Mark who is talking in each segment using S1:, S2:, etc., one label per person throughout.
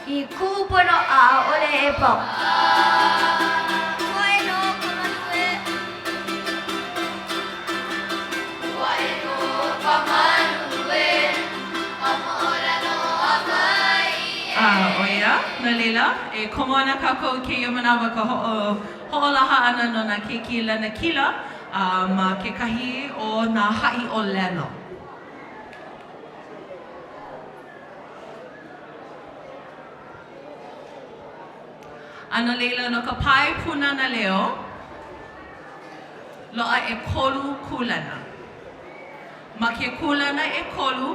S1: I kūpono a ʻaʻole e pau. Ua e nō ka malu e. Ua e nō ka malu e. Ka moʻolelo Hawaiʻi e.
S2: A ʻo ia, no laila, e komo ana kākou i kēia manawa ka hoʻo, hoʻolaha ʻana no nā keiki lanakila a ma kekahi o nā haʻiʻōlelo. A no laila, no ka pae Pūnana Leo, loaʻa ʻekolu kūlana. Ma ke kūlana ʻekolu,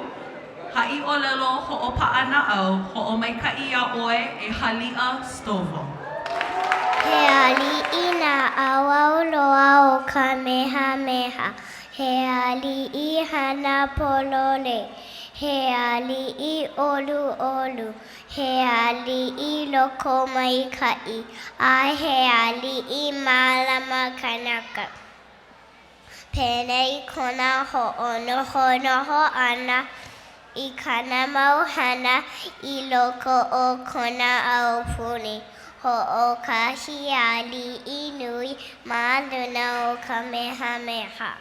S2: haʻiʻōlelo hoʻopaʻanaʻau, hoʻomaikaʻi iā ʻoe e Haliʻa Stovall.
S3: He aliʻi naʻauao loa ʻo Kamehameha. He aliʻi hana pololei. He aliʻi ʻoluʻolu. He aliʻi lokomaikaʻi. A he aliʻi mālama kanaka. Penei kona hoʻonohonoho ʻana i kāna mau hana i loko o kona aupuni. Hoʻokahi aliʻi nui ma luna o Kamehameha.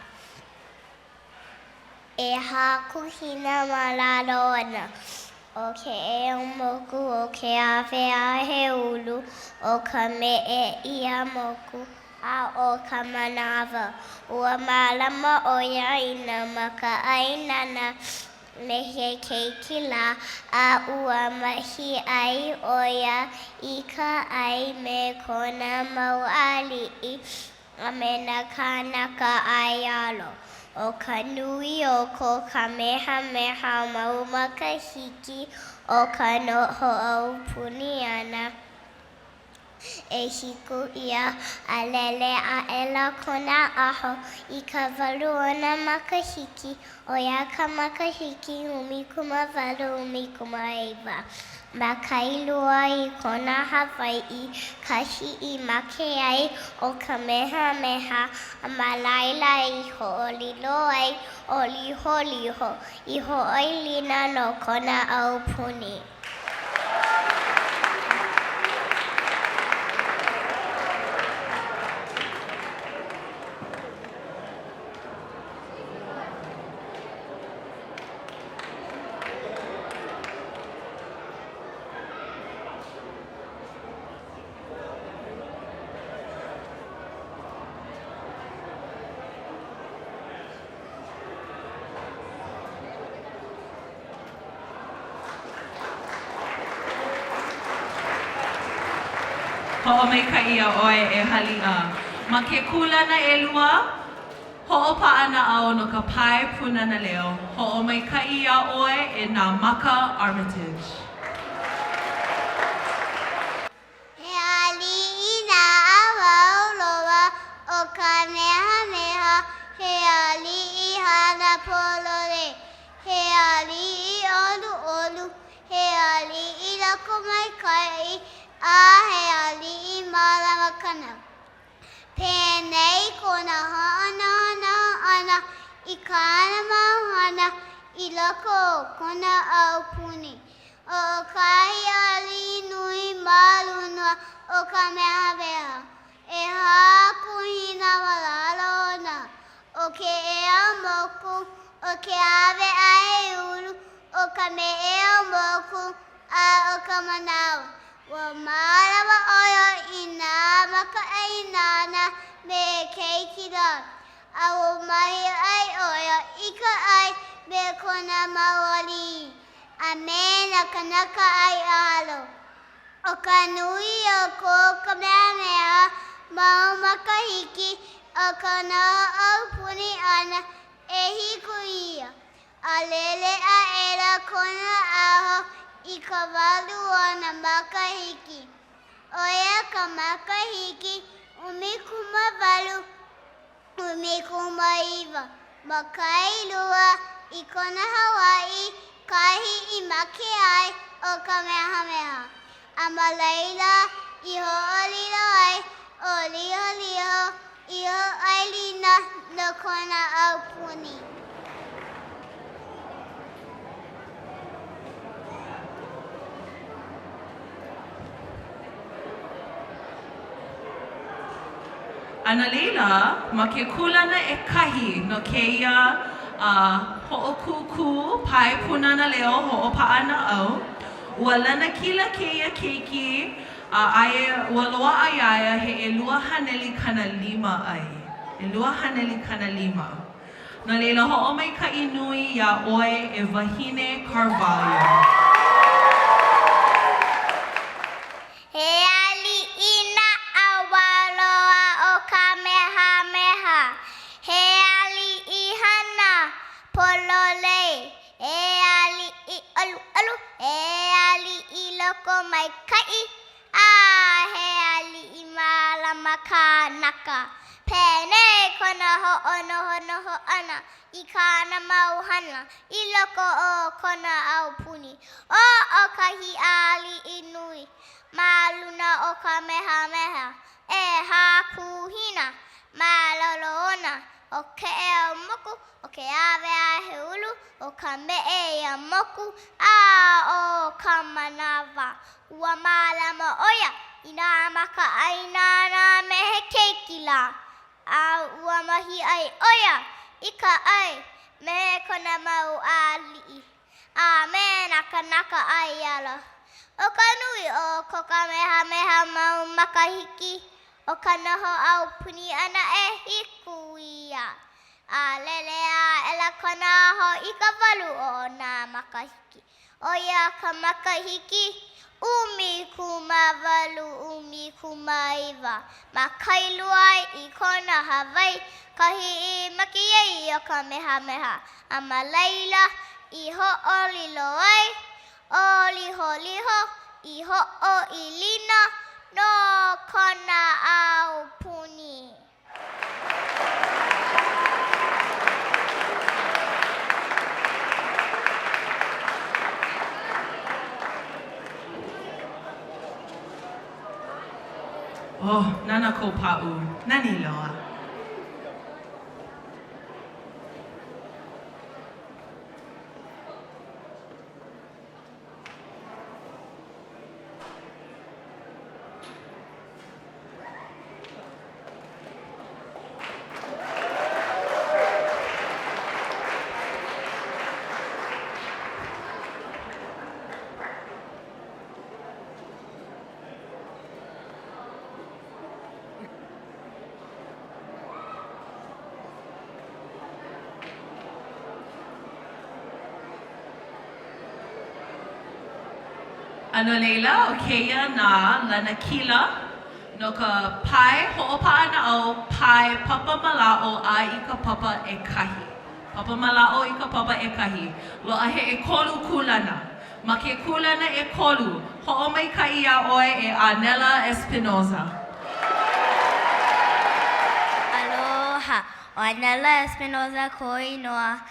S3: ʻEhā kuhina ma lalo ona. ʻO Keʻeaumoku, ʻo Keaweaheulu, ʻo ka Meʻeiamoku, a ʻo ka Manawa. Ua mālama ʻo ia i nā makaʻāinana me he keiki lā, a ua mahi ʻai ʻo ia i ka ʻai me kona mau aliʻi a me nā kānaka ʻaialo. ʻO ka nui o ko Kamehameha mau makahiki o ka noho aupuni ʻana, ʻehiku ia, a lele aʻela kona aho i ka walu o nā makahiki, ʻo ia ka makahiki 18 19. Ma Kailua i Kona, Hawaiʻi, kahi i make ai ʻo Kamehameha, a ma laila i hoʻolilo ai ʻo Liholiho i hoʻoilina no kona aupuni.
S2: Hoʻomaikaʻi iā ʻoe e Haliʻa. Ma ke kūlana ʻelua, Hoʻopaʻanaʻau no ka pae Pūnana Leo, hoʻomaikaʻi iā ʻoe e Nāmaka Armitage.
S3: He aliʻi naʻauao loa ʻo Kamehameha, he aliʻi hana pololei, he aliʻi ʻoluʻolu, he aliʻi lokomaikaʻi, a he aliʻi mālama kanaka. Penei kona hoʻonohonoho ʻana i kāna mau hana i loko o kona aupuni. Hoʻokahi aliʻi nui ma luna o Kamehameha, ʻehā kuhina ma lalo ona, ʻo Keʻeaumoku, ʻo Keaweaheulu, ʻo ka Meʻeiamoku, a ʻo ka Manawa. Ua mālama ʻo ia i nā makaʻāinana me he keiki lā, a ua mahi ʻai ʻo ia i ka ʻai me kona mau aliʻi a me nā kānaka ʻaiālo. ʻO ka nui o ko Kamehameha mau makahiki o kona aupuni ʻana, ʻehiku ia. A lele aʻela kona aho i ka walu o nā makahiki, ʻo ia ka makahiki 18, 19, ma Kailua i Kona, Hawaiʻi, kahi i make ai ʻo Kamehameha. A ma laila i hoʻolilo ai ʻo Liholiho i hoʻoilina no kona aupuni.
S2: A no laila, ma ke kūlana ʻekahi no kēia hoʻokūkū pae Pūnana Leo hoʻopaʻanaʻau, ua lanakila kēia keiki a aia ua loaʻa iā ia he 250 ʻai. 250. No laila, hoʻomaikaʻi nui iā ʻoe e Wahine Carvalho.
S3: He aliʻi naʻauao loa ʻo Kamehameha. He aliʻi hana pololei, he aliʻi ʻoluʻolu, he aliʻi lokomaikaʻi, A he aliʻi mālama kānaka. Penei kona hoʻonohonoho ʻana i kāna mau hana i loko o kona aupuni. Hoʻokahi aliʻi nui ma luna o Kamehameha, ʻehā kuhina ma lalo ona, ʻo Keʻeaumoku, ʻo Keaweaheulu, ʻo ka meʻe ia moku, a ʻo ka manawa. Ua mālama ʻo ia i nā makaʻāinana me he keiki lā, a ua mahiʻai ʻo ia i ka ʻai me kona mau aliʻi a me nā kānaka ʻaialo. ʻO ka nui o ko Kamehameha mau makahiki o ka noho aupuni ʻana ʻehiku ia, a lele aʻela kona aho i ka walu o nā makahiki. ʻO ia ka makahiki 1889 ma Kailua i Kona, Hawaii, kahi i make ai ʻo Kamehameha, a ma laila i hoʻolilo ai ʻo Liholiho i hoʻoilina no kona aupuni.
S2: Oh, nānā kou pāʻū. Nani loa. A no laila, ʻo kēia nā lanakila no ka pae hoʻopaʻanaʻau pae papa mālaaʻo a i ka papa ʻekahi. Papa mālaaʻo i ka papa ʻekahi. Loaʻa he ʻekolu kūlana. Ma ke kūlana ʻekolu, hoʻomaikaʻi iā ʻoe e Anela Espinoza.
S3: Aloha, ʻo Anela Espinoza koʻu inoa.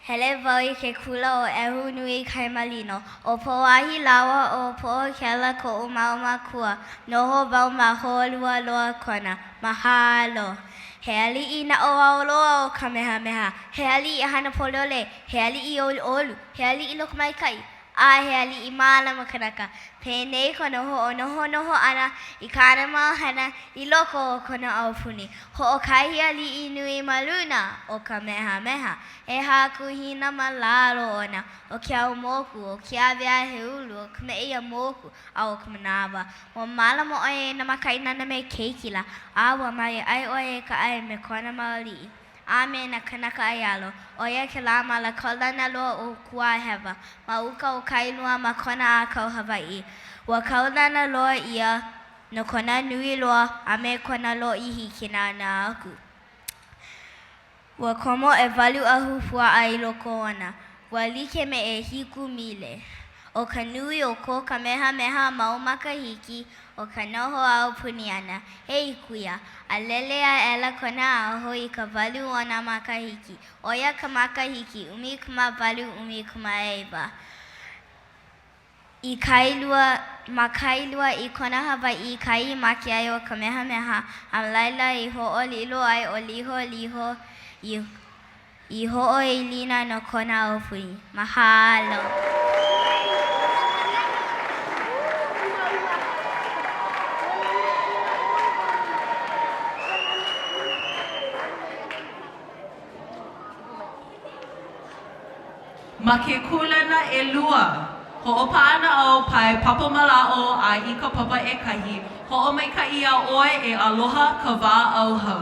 S3: Hele wau i ke kula ʻo ʻEhunuikaimalino. ʻO Pauahi lāua ʻo Poʻokela koʻu mau mākua. Noho wau ma Hōlualoa, Kona. Mahalo. He aliʻi naʻauao loa ʻo Kamehameha. He aliʻi hana pololei, he aliʻi ʻoluʻolu, he aliʻi lokomaikaʻi, a he aliʻi mālama kanaka. Penei kona hoʻonohonoho ʻana i kāna mau hana i loko o kona aupuni. Hoʻokahi aliʻi nui ma luna o Kamehameha, ʻehā kuhina ma lalo ona, ʻo Keʻeaumoku, ʻo Keaweaheulu, ʻo Kameʻeiamoku, a ʻo ka Manawa. Ua mālama ʻo ia i nā makaʻāinana me he keiki lā, a ua mahiʻai ʻo ia i ka ʻai me kona mau aliʻi. a me nā kānaka ʻaialo, ʻo ia kēlā māla kaulana loa ʻo Kūāhewa, ma uka o Kailua ma Kona ʻĀkau Hawaiʻi. Ua kaulana loa ia no kona nui loa a me kona lōʻihi ke nānā aku. Ua komo ʻewalu ahupuaʻa i loko ona, ua like me ʻehiku mile. ʻO ka nui o ko Kamehameha mau makahiki o ka noho aupuni ʻana, he ʻehiku ia, a lele aʻela kona aho i ka walu o nā makahiki, ʻo ia ka makahiki 1819. I Kailua, ma Kailua i Kona Hawaiʻi kahi i make ai ʻo Kamehameha, a ma laila i hoʻolilo ai ʻo Liholiho i I hoʻoilina no kona aupuni. Mahalo.
S2: Ma ke kūlana ʻelua, hoʻopaʻanaʻau pae papa mālaaʻo a i ka papa ʻekahi, hoʻomaikaʻi iā ʻoe e Aloha Kawaauhau.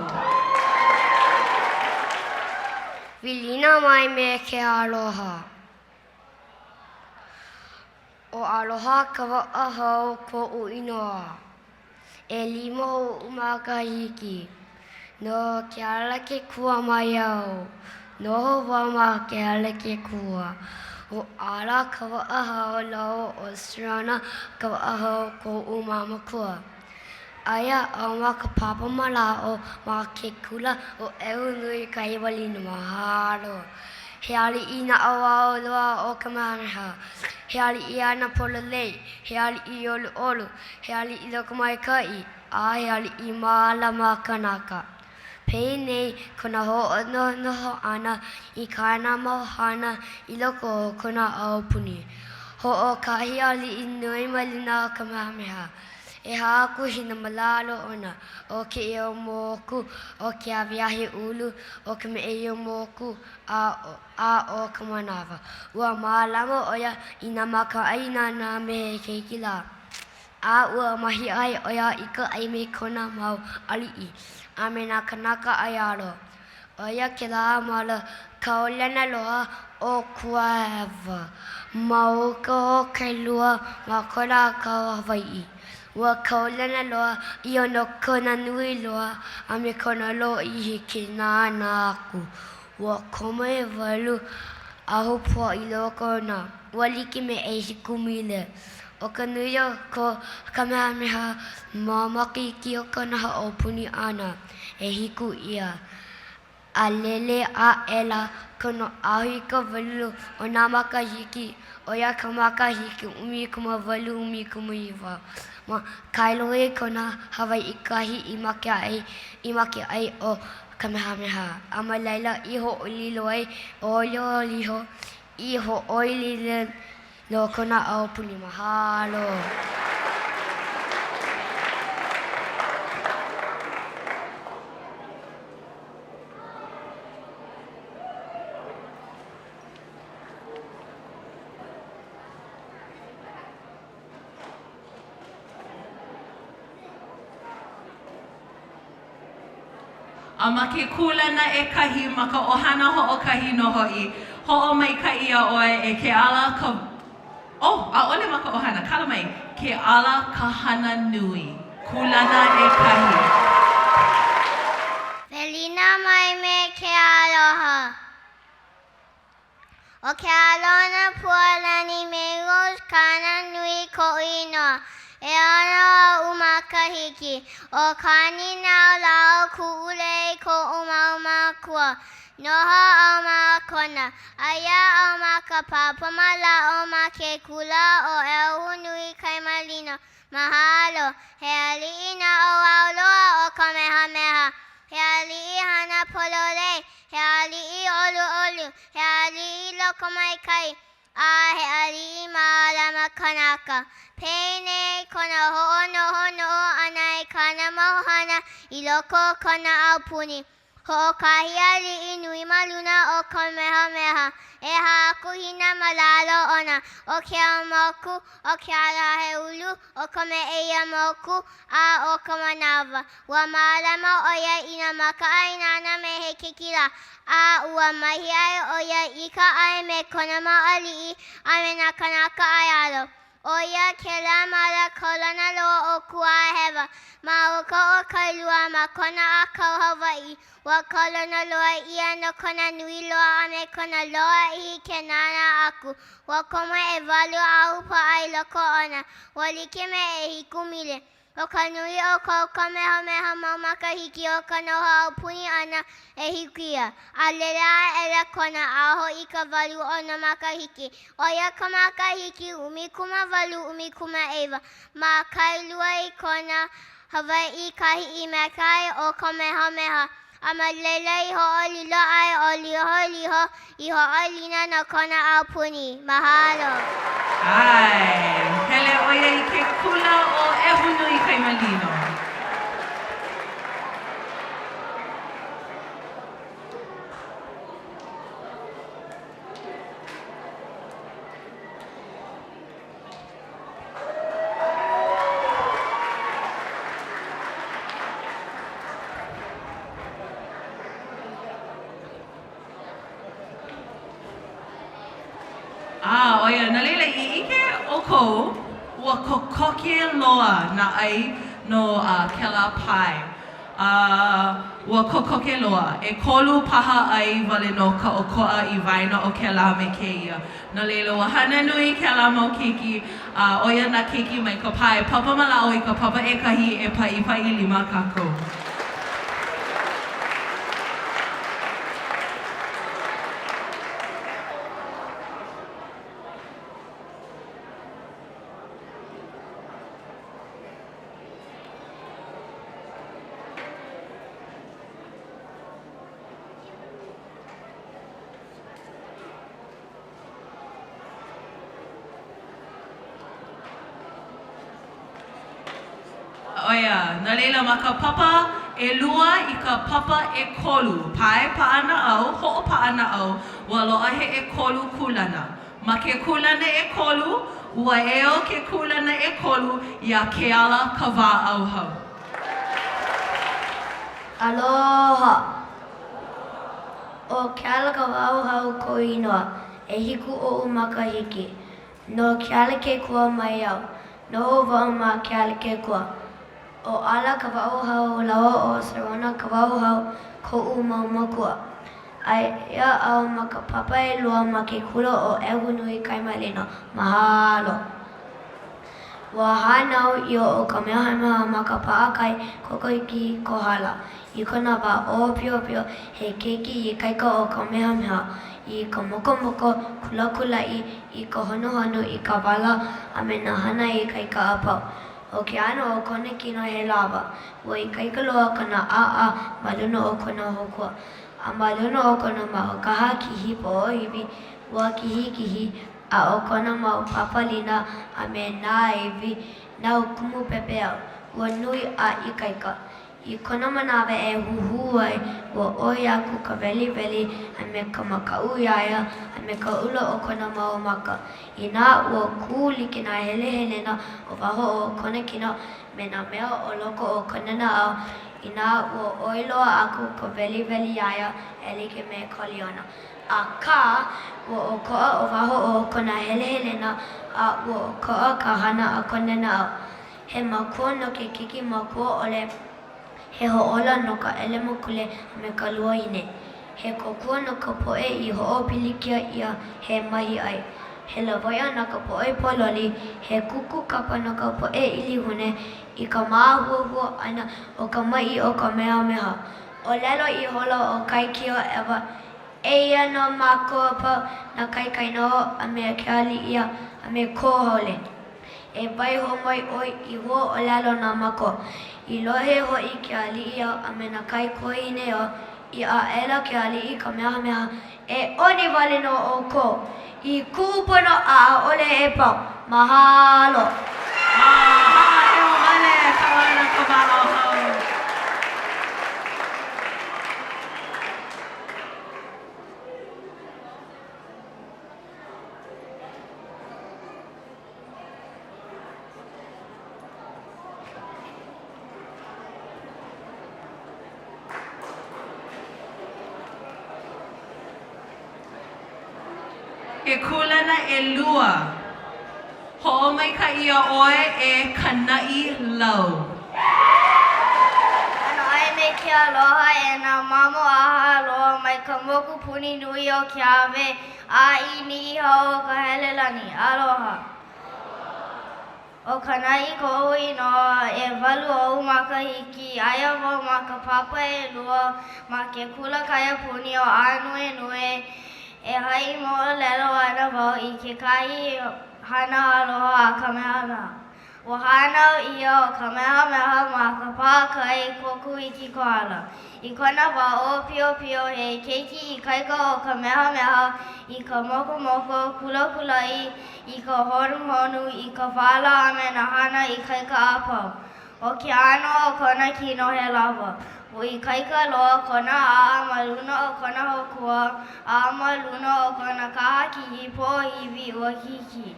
S4: Welina mai me ke aloha. ʻO Aloha Kawaʻahau koʻu inoa. ʻElima oʻu makahiki. No Kealakekua mai au. Noho wau ma Kealakekua. ʻO Ala Kawaʻahau lāua ʻo Sirona Kawaʻahau koʻu mau mākua. Aia au ma ka papa mālaaʻo ma ke kula ʻo ʻEhunuikaimalino. Mahalo. He aliʻi naʻauao loa ʻo Kamehameha. He aliʻi hana pololei, he aliʻi ʻoluʻolu, he aliʻi lokomaikaʻi, a he aliʻi mālama kanaka. Penei kona hoʻonohonoho ʻana i kāna mau hana i loko o kona aupuni. Hoʻokahi aliʻi nui ma luna o Kamehameha. ʻEhā kuhina ma lalo ona, ʻo Keʻeaumoku, ʻo Keaweaheulu, ʻo Kameʻeiamoku, a a ʻo Kamanawa. Ua mālama ʻo ia i nā makaʻāinana me he keiki lā, a ua mahiʻai ʻo ia i ka ʻai me kona mau aliʻi a me nā kānaka ʻaialo. ʻO ia kēlā māla kaulana loa ʻo Kuahewa ma uka o Kailua ma Kona ʻākau Hawaiʻi. Ua kaulana loa ia no kona nui loa a me kona lōʻihi ke nānā aku. Ua komo ʻewalu ahupuaʻa i loko ona, ua like me ʻehiku mile. ʻO ka nui o ko Kamehameha mau makahiki o kona hoʻopuni ʻana, ʻehiku ia, a lele aʻela kona aho i ka walu o nā makahiki, ʻo ia ka makahiki 18 19. Ma Kailua i Kona, Hawaiʻi kahi i make ai i make ai ʻo Kamehameha, a ma laila i hoʻolilo ai ʻo Liholiho i hoʻoilina no kona aupuni. Mahalo.
S2: A ma ke kūlana ʻekahi ma ka ʻohana hoʻokahi nō hoʻi, hoʻomaikaʻi iā ʻoe e Keala ka Oh, ʻaʻole ma ka ʻohana, kala mai, Keala Kahananui, kūlana ʻekahi.
S3: Welina mai me ke aloha. ʻO Kealona Pualani Mangos Kahananui koʻu inoa. ʻEono oʻu makahiki. ʻO Kaninau lāua Kuʻulei koʻu mau mākua. Noho au ma Kona. Aia au ma ka papa mālaaʻo ma ke kula ʻo ʻEhunuikaimalino. Mahalo. He aliʻi naʻauao loa ʻo Kamehameha. He aliʻi hana pololei, he aliʻi ʻoluʻolu, he aliʻi lokomaikaʻi, a he aliʻi mālama kanaka. Penei kona hoʻonohonoho ʻana i kāna mau hana i loko o kona aupuni. Hoʻokahi aliʻi nui ma luna o Kamehameha, ʻehā kuhina ma lalo ona, ʻo Keʻeaumoku, ʻo Kealaheulu, ʻo Kameʻeiamoku, a ʻo Kamanawa. Ua mālama ʻo ia i nā makaʻāinana me he keiki lā, a ua mahiʻai ʻo ia i ka ʻai me kona mau aliʻi a me nā kānaka ʻaialo. ʻO ia kēlā māla kaulana loa ʻo Kuahewa ma uka o Kailua ma Kona ʻākau Hawaiʻi. Ua kaulana loa ia no kona nui loa a me kona lōʻihi ke nānā aku. Ua komo ʻewalu ahupuaʻa i loko ona, ua like me ʻehiku mile. ʻO ka nui o ko Kamehameha mau makahiki o ka noho aupuni ʻana, ʻehiku ia, a lele aʻela kona aho i ka walu o nā makahiki, ʻo ia ka makahiki 18 19, ma Kailua i Kona, Hawaiʻi, kahi i make ai ʻo Kamehameha, a ma laila i hoʻolilo ai ʻo Liholiho i hoʻoilina no kona aupuni. Mahalo.
S2: ʻAe, hele ʻo ia i ke kula ʻo ʻEhunuikaimalino. ʻia, no laila i ʻike ʻoukou, ua kokoke loa nā ʻai no kēlā pae. A ua kokoke loa, ʻekolu paha ʻai wale nō ka ʻokoʻa i waena o kēlā me kēia. No laila, ua hana nui kēlā mau keiki, a ʻo ia nā keiki mai ka pae papa mālaaʻo i ka papa ʻekahi e paʻipaʻi lima kākou. ʻO ia, no laila ma ka papa ʻelua i ka papa ʻekolu, pae paʻanaʻau, hoʻopaʻanaʻau, ua loaʻa he ʻekolu kūlana. Ma ke kūlana ʻekolu, ua eo ke kūlana ʻekolu iā Keala Kawaauhau.
S4: Aloha! ʻO Keala Kawaauhau koʻu inoa, ʻehiku oʻu makahiki. No Kealakekua mai au. Noho wau ma Kealakekua. ʻO Ala Kawaauhau lāua ʻo Sarona Kawaauhau koʻu mau mākua. Aia au ma ka papa ʻelua ma ke kula ʻo ʻEhunuikaimalino. Mahalo! Ua hānau ʻia ʻo Kamehameha ma ka paʻakai kokohiki Kohala. I kona wā ʻōpiopio, he keiki ikaika ʻo Kamehameha i ka mokomoko, kulakulaʻi, i ka honuhonu, i ka wala, a me nā hana ikaika a pau. ʻO ke ʻano o kona kino he lawa, ua ikaika loa kona ʻaʻā ma luna o kona hokua, a ma luna o kona mau kaha kihi poʻohiwi ua kihikihi, a ʻo kona mau pāpālina a me nā iwi nau kumu pepeiao, ua nui a ikaika. I kona manawa e huhū ai, ua ʻoi aku ka weliweli a me ka makaʻu iā ia a me ka ʻula o kona mau maka. Inā ua kū like nā helehelena o waho o kona kino me nā mea o loko o kona naʻau, inā ua ʻoi loa aku ka weliweli iā ia e like me ka liona. Akā, ua ʻokoʻa ʻo waho o kona helehelena a ua ʻokoʻa ka hana a kona naʻau. He makua no ke keiki makua ʻole, he hoʻōla no ka ʻelemakule a me ka luahine, he kōkua no ka poʻe i hoʻopilikia ʻia he mahiʻai, he lawaiʻa na ka poʻe pōloli, he kuku kapa no ka poʻe ʻilihune i ka māhuahua ʻana o ka maʻi o Kamehameha. ʻŌlelo ihola ʻo Kaikioʻewa, Eia nō mākou a pau, nā kaikaina ou a me ke aliʻi a me kou haole. E waiho mai ʻoe i hua ʻōlelo na mākou. I lohe hoʻi ke aliʻi a me nā kaikuahine ou, ʻī aʻela ke aliʻi Kamehameha, E ʻoni wale nō ʻoukou i kuʻu pono a ʻaʻole e pau. Mahalo!
S2: Haʻaheo wale ka ʻana ka wā hou. Ke kūlana ʻelua, hoʻomaikaʻi iā ʻoe e Kanaʻi Lau.
S1: ʻAnoʻai me ke aloha e nā mamo a Hāloa mai ka mokupuni nui o Keawe a i Niʻihau o ka Helelani. Aloha. ʻO Kanaʻi koʻu inoa, ʻewalu oʻu makahiki, aia wau ma ka papa ʻelua ma ke kula kaiapuni ʻo Ānuenue. E haʻi moʻolelo ana wau i kekahi hana aloha a Kamehameha. Ua hānau ʻia ʻo Kamehameha ma ka paʻakai Kokuiki Kohala. I kona wā ʻōpiopio, he keiki ikaika ʻo Kamehameha i ka mokomoko, kulakulaʻi, i ka honuhonu, i ka wala a me nā hana ikaika a pau. ʻO ke ʻano o kona kino he lawa. Ua ikaika loa kona ʻaʻa ma luna o kona hokua, a ma luna o kona kaha kihi poʻohiwi ua kihikihi.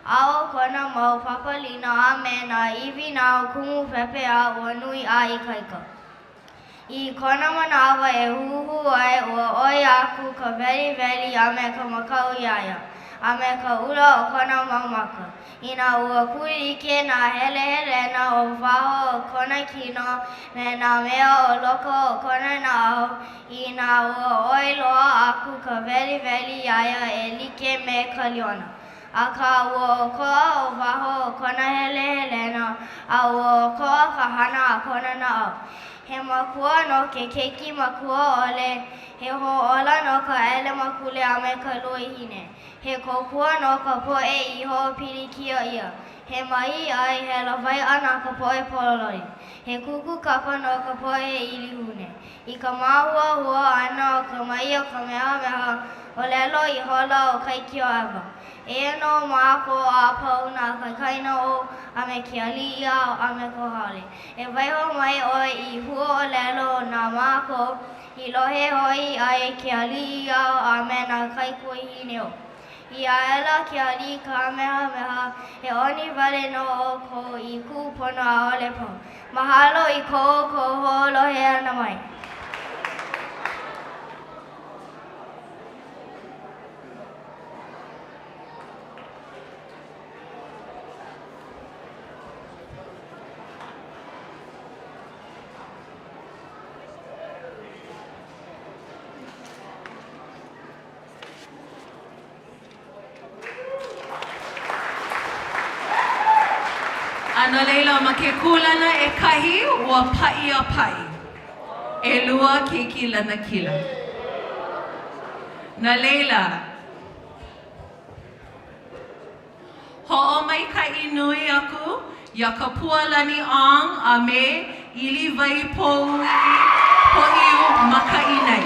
S1: A ʻo kona mau pāpālina a me nā iwi nau kumu pepeiao ua nui a ikaika. I kona manawa e huhū ai, ua ʻoi aku ka weliweli a me ka makaʻu iā ia. a me ka ʻula o kona mau maka. Inā ua kūlike nā helehelena o waho o kona kino me nā mea o loko o kona naʻau, inā ua ʻoi loa aku ka weliweli iā ia e like me ka liona. Akā, ua ʻokoʻa ʻo waho o kona helehelena, a ua ʻokoʻa ka hana a kona naʻau. He makua no ke keiki makua ʻole, he hoʻōla no ka ʻelemakule a me ka luahine, he kōkua no ka poʻe i hoʻopilikia ʻia, he mahi ʻai, he lawaiʻa na ka poʻe pololei, he kūkulu kapa no ka poʻe ʻilihune. I ka māhuahua ʻana o ka maʻi o Kamehameha, ʻōlelo ihola ʻo Kaikioʻewa, Eia nō mākou a pau nā kaikaina ou a me ke aliʻi a me ko haole. E waiho mai ʻoe i huaʻōlelo na mākou, i lohe hoʻi ai ke aliʻi a me nā kaikuahine ou. ʻĪ aʻela ke aliʻi Kamehameha, E ʻoni wale nō ʻoukou i kuʻu pono ʻaʻole pau. Mahalo i ko ʻoukou hoʻolohe ʻana mai.
S2: A no laila, ma ke kūlana ʻekahi, ua paʻi a paʻi ʻelua keiki lanakila. No laila, hoʻomaikaʻi nui aku iā Kapualani Ong a me ʻIliwai Poʻiu Makaʻīnai.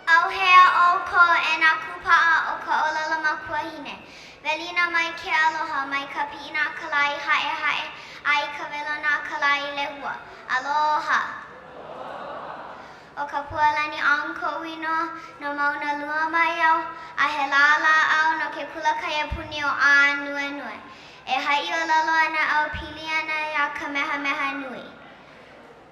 S3: ʻAuhea ʻoukou e nā kūpaʻa o ka ʻōlelo makuahine. Welina mai ke aloha mai ka piʻina a ka lā i Haʻehaʻe a i ka welona a ka lā i Lehua. Aloha! ʻO Kapualani Ong koʻu inoa, no Maunalua mai au, a he lālā au no ke kula kaiapuni ʻo Ānuenue. E haʻi ʻōlelo ana au pili ana iā Kamehameha Nui.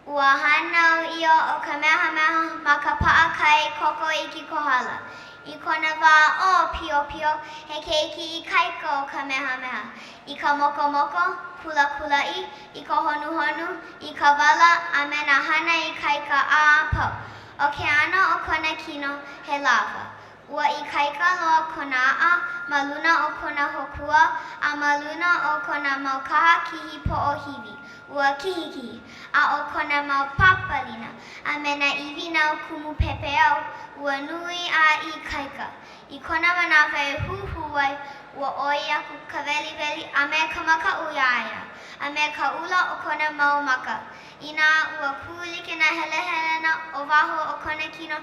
S3: Ua hānau ʻia ʻo Kamehameha ma ka paʻakai koko iki Kohala. I kona wā ʻōpiopio, he keiki ikaika ʻo Kamehameha. I ka mokomoko, kulakulaʻi, i ka honuhonu, i ka wala, a me nā hana ikaika a pau. ʻO ke ʻano o kona kino, he lawa. Ua ikaika loa kona aʻa ma luna o kona hokua a ma luna o kona mau kaha kihi poʻohiwi, ua kihikihi, a ʻo kona mau pāpālina a me nā iwi nau kumu pepeiao, ua nui a ikaika. I kona manawa e huhū ai, ua ʻoi aku ka weliweli a me ka makaʻu iā ia, a me ka ʻula o kona mau maka. Inā ua kūlike nā helehelena o waho o kona kino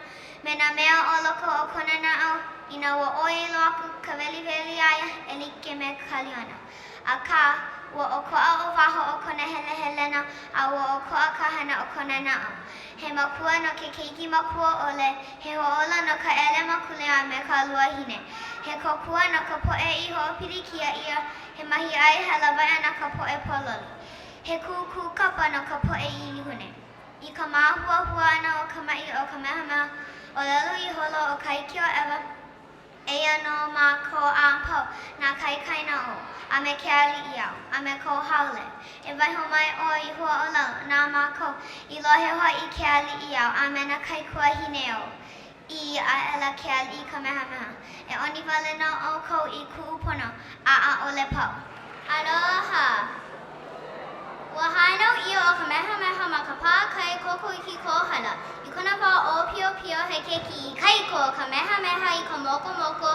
S3: me nā mea o loko o kona naʻau, inā ua ʻoi loa aku ka weliweli iā ia e like me ka liona. Akā, ua ʻokoʻa ʻo waho o kona helehelena a ua ʻokoʻa ka hana o kona naʻau. He makua no ke keiki makua ʻole, he hoʻōla no ka ʻelemakule a me ka luahine. He kōkua no ka poʻe i hoʻopilikia ʻia, he mahi ʻai, he lawaiʻa na ka poʻe pōloli. He kūkulu kapa no ka poʻe ʻilihune. I ka māhuahua ʻana o ka maʻi o Kamehameha, ʻōlelo ihola ʻo Kaikioʻewa, Eia nō mākou a pau, nā kaikaina ou, a me ke aliʻi āu, a me kou haole. E waiho mai ʻoe i huaʻōlelo na mākou, i lohe hoʻi ke aliʻi āu a me nā kaikuahine ou. ʻĪ aʻela ke aliʻi Kamehameha, E ʻoni wale nō ʻoukou i kuʻu pono, a ʻaʻole pau.
S5: Aloha! Ua hānau ʻia ʻo Kamehameha ma ka paʻakai koko iki Kohala. I kona wā ʻōpiopio, he keiki ikaika ʻo Kamehameha i ka mokomoko,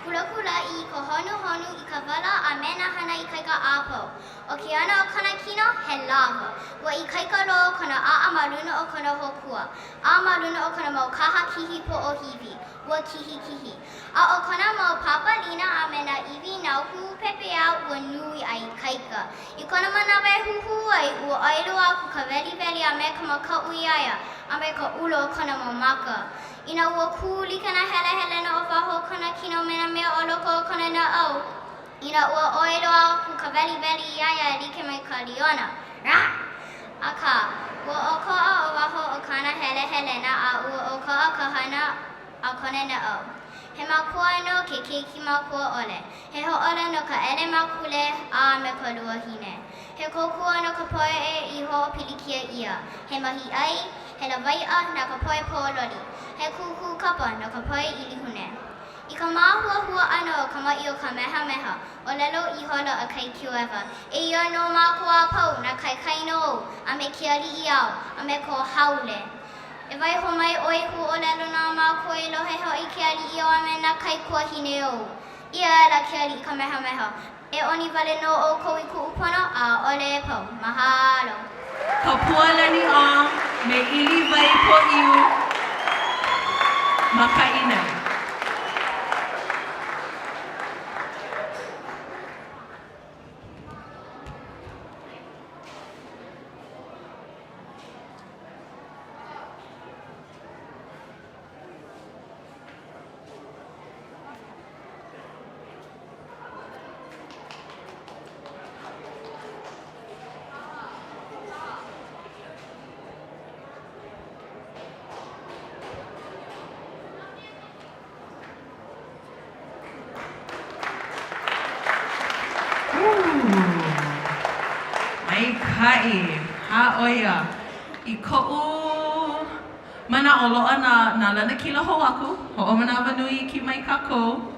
S5: kulakulaʻi, i ka honuhonu, i ka wala a me nā hana ikaika a pau. ʻO ke ʻano o kona kino, he lawa. Ua ikaika loa kona aʻa ma luna o kona hokua, a ma luna o kona mau kaha kihi poʻohiwi, ua kihikihi. A ʻo kona mau pāpālina a me nā iwi nau pepeiao ua nui a ikaika. I kona manawa e huhū ai, ua ʻoi loa aku ka weliweli a me ka makaʻu iā ia, a me ka ʻula o kona mau maka. Inā ua kū like nā helehelena o waho o kona kino me nā mea o loko o kona naʻau, Inā ua ʻoi loa aku ka weliweli iā ia e like me ka liona. Rah! Akā, ua ʻokoʻa ʻo waho o kāna helehelena a ua ʻokoʻa ka hana a kona naʻau. He makua no ke keiki makua ʻole. He hoʻōla no ka ʻelemakule a me ka luahine. He kōkua no ka poʻe i hoʻopilikia ʻia. He mahiʻai, he lawaiʻa na ka poʻe pōloli. He kūkū kapa no ka poʻe ʻilihune. I ka māhuahua ʻana o ka maʻi o Kamehameha, ʻōlelo ihola ʻo Kaikioewa, Eia nō mākou a pau, nā kaikaina ou, a me ke aliʻi āu, a me ko haole. E waiho mai ʻoe i huaʻōlelo na mākou e lohe hoʻi ke aliʻi āu a me nā kaikuāhine ou. ʻĪ aʻela ke aliʻi Kamehameha, E ʻoni wale nō ʻoukou i kuʻu pono, ʻaʻole e pau. Mahalo.
S2: Kapualani Ong me ʻIliwai Pōʻiu ma ka ʻīnaʻi. Maikaʻi. Ha, ʻo ia. I koʻu manaʻo, loaʻa nā, nā lanakila hou aku. Hoʻomanawanui iki mai kākou.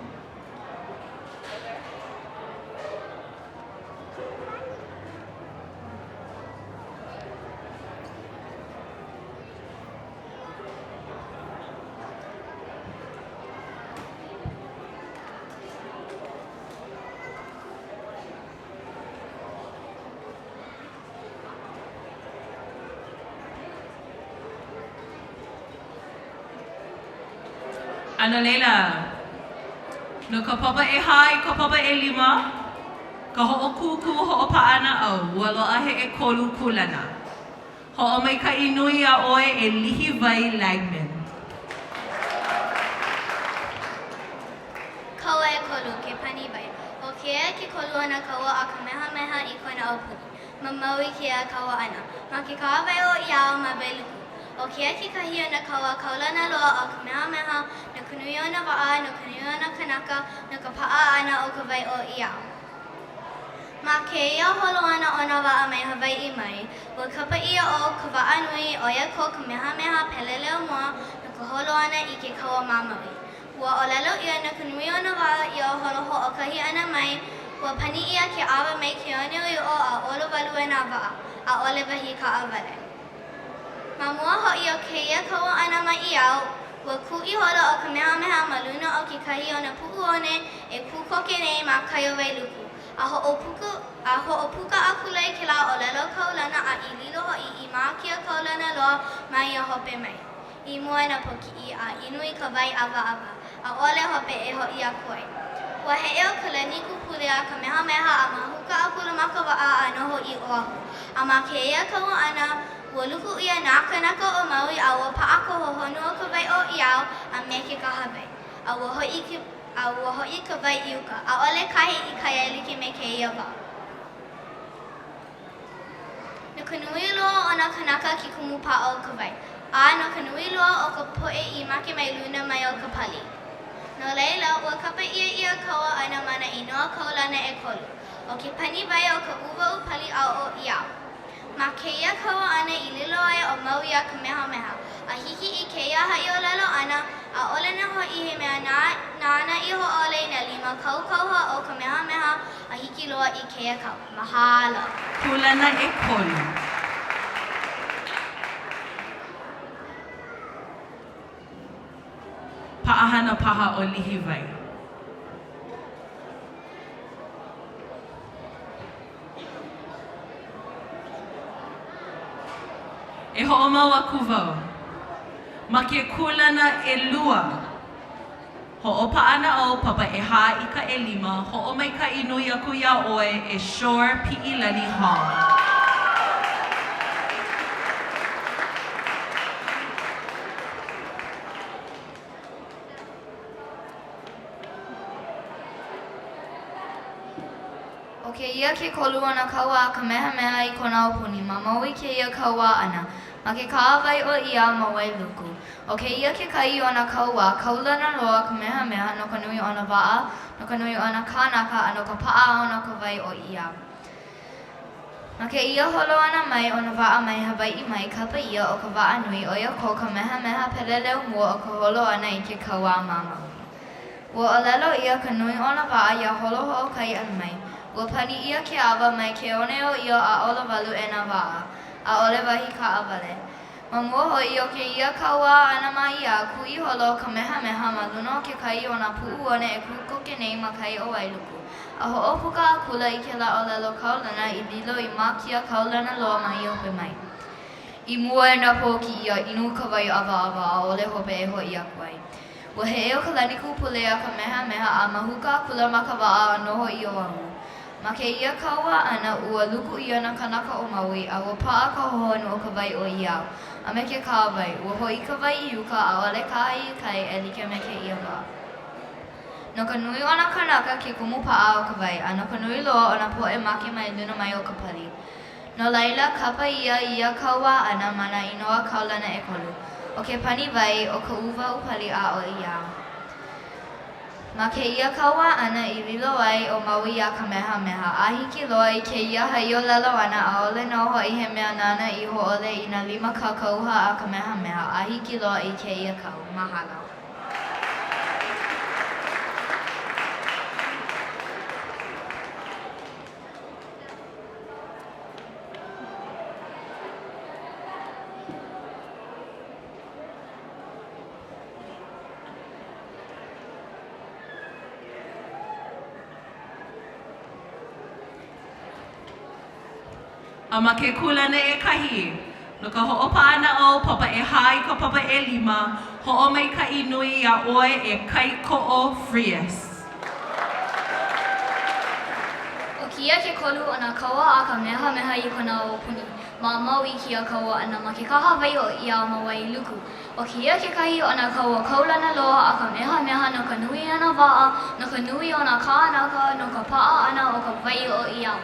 S2: A no laila, no ka papa ʻehā i ka papa ʻelima, ka hoʻokūkū hoʻopaʻanaʻau, ua loaʻa he ʻekolu kūlana. Hoʻomaikaʻi nui iā ʻoe e Lihiwai Lagman.
S5: Kaua ʻekolu, ke pani wai. ʻO kēia ke kolu o nā kaua a Kamehameha i kona aupuni. Ma Maui kēia kaua ʻana. Ma ke kahawai ʻo ʻIao ma Wailuku. ʻO kēia kekahi o nā kaua kaulana loa a Kamehameha no ka nui o nā waʻa, no ka nui o nā kānaka, no ka paʻa ʻana o ka wai o ʻIao. Ma kēia holo ʻana o nā waʻa mai Hawaiʻi mai, ua kapa ʻia ʻo ka waʻa nui ʻo ia ko Kamehameha peleleu mua no ka holo ʻana i ke kaua ma Maui. Ua ʻōlelo ʻia no ka nui o nā waʻa i ia holo hoʻokahi ʻana mai, ua pani ʻia ke awa mai ke one o ʻō a olowalu e nā waʻa, ʻaʻole wahi kaʻawale. Ma mua hoʻi o kēia kaua ʻana ma ʻIao, ua kū ihola ʻo Kamehameha ma luna o kekahi o nā puʻuone e kū koke nei ma kai o Wailuku, a hoʻopuka, a hoʻopuka akula i kēlā ʻōlelo kaulana a i lilo hoʻi i mākia kaulana loa ma ia hope mai. I mua nā pōkiʻi a inu i ka wai ʻawaʻawa, ʻaʻole hope e hoʻi aku ai. Ua heʻe ʻo Kalanikūpule a Kamehameha a mahuka akula ma ka waʻa a noho i Oʻahu. A ma kēia kaua ʻana, ua luku ʻia nā kānaka o Maui a ua paʻa ka hohonu o ka wai o ʻIao a me ke kahawai. A ua hoʻi a ua hoʻi ka wai i uka, ʻaʻole kahe i kai e like me kēia wā. No ka nui loa o nā kānaka ke kumu paʻa o ka wai, a no ka nui loa o ka poʻe i make mai luna mai o ka pali. No laila, ua kapa ʻia ia kaua ʻana ma nā inoa kaulana ʻekolu, ʻo ke pani wai o ka uwaʻu pali a ʻo ʻIao. Ma kēia kaua ʻana i lilo ai ʻo Maui iā Kamehameha, a hiki i kēia haʻiʻōlelo ʻana, ʻaʻole nō hoʻi he mea nāna i hōʻole i nā lima kaukaua o Kamehameha a hiki loa i kēia kau. Mahalo.
S2: Kūlana ʻekolu. Paʻahana paha ʻo Lihiwai. E hoʻomau aku wau ma ke kūlana ʻelua. Hoʻopaʻanaʻau papa ʻehā i ka ʻelima, hoʻomaikaʻi nui aku iā ʻoe e Shore Piʻilani Hall.
S1: ʻO kēia ke kolu o nā kaua a Kamehameha i kona aupuni. Ma Maui kēia kaua ʻana. Ma ke kahawai ʻo ʻĪao ma Wailuku. ʻO kēia kekahi o nā kaua kaulana loa a Kamehameha no ka nui o nā waʻa, no ka nui o nā kānaka a no ka paʻa ʻana o ka wai o ʻĪao. Ma kēia holo ʻana mai o nā waʻa mai Hawaiʻi mai, kapa ʻia ʻo ka waʻa nui, ʻo ia ko Kamehameha peleleu mua o ka holo ʻana i ke kauā ma Maui. Ua ʻōlelo ʻia ka nui o nā waʻa ia holo hoʻokahi ʻana mai. Ua pani ʻia ke awa mai ke one o ʻĪao a Olowalu e nā waʻa. ʻAʻole wahi kaʻawale. Ma mua hoʻi o kēia kauā ʻana ma ʻĪao, kū ihola ʻo Kamehameha ma luna o kekahi o nā puʻuone e kū koke nei ma kai o Wailuku, a hoʻopuka akula i kēlā ʻōlelo kaulana i lilo i mākia kaulana loa ma ia hope mai. I mua e nā pōkiʻi a inu ka wai ʻawaʻawa, ʻaʻole hope e hoʻi aku ai. Ua heʻe ʻo Kalanikūpule iā Kamehameha a mahuka akula ma ka waʻa a noho i Oʻahu. Ma kēia kaua ʻana, ua luku ʻia nā kānaka o Maui, a ua paʻa ka hohonu o ka wai o ʻĪao, a me ke kahawai. Ua hoʻi ka wai i uka, ʻaʻole kahe i kai e like me kēia wā. No ka nui o nā kānaka ke kumu paʻa o ka wai, a no ka nui loa o nā poʻe make mai luna mai o ka pali. No laila, kapa ʻia ia kaua ʻana ma nā inoa kaulana ʻekolu, ʻo ke pani wai, ʻo ka uwaʻu pali, a ʻo ʻĪao. Ma kēia kaua ʻana i lilo ai ʻo Maui iā Kamehameha, a hiki loa i kēia haʻiʻōlelo ʻana, ʻaʻole nō hoʻi he mea nāna i hōʻole i nā lima kākāuha a Kamehameha, a hiki loa i kēia kau. Mahalo.
S2: A ma ke kūlana ʻekahi, no ka hoʻopaʻanaʻau papa ʻehā i ka papa ʻelima, hoʻomaikaʻi nui iā ʻoe e Kaikoʻo Frias.
S6: ʻO kēia ke kolu o nā kaua a Kamehameha i kona aupuni. Ma Maui kēia kaua ʻana ma ke kahawai ʻo ʻĪao ma Wailuku. ʻO kēia kekahi o nā kaua kaulana loa a Kamehameha no ka nui o nā waʻa, no ka nui o nā kānaka, no ka paʻa ʻana o ka wai o ʻĪao.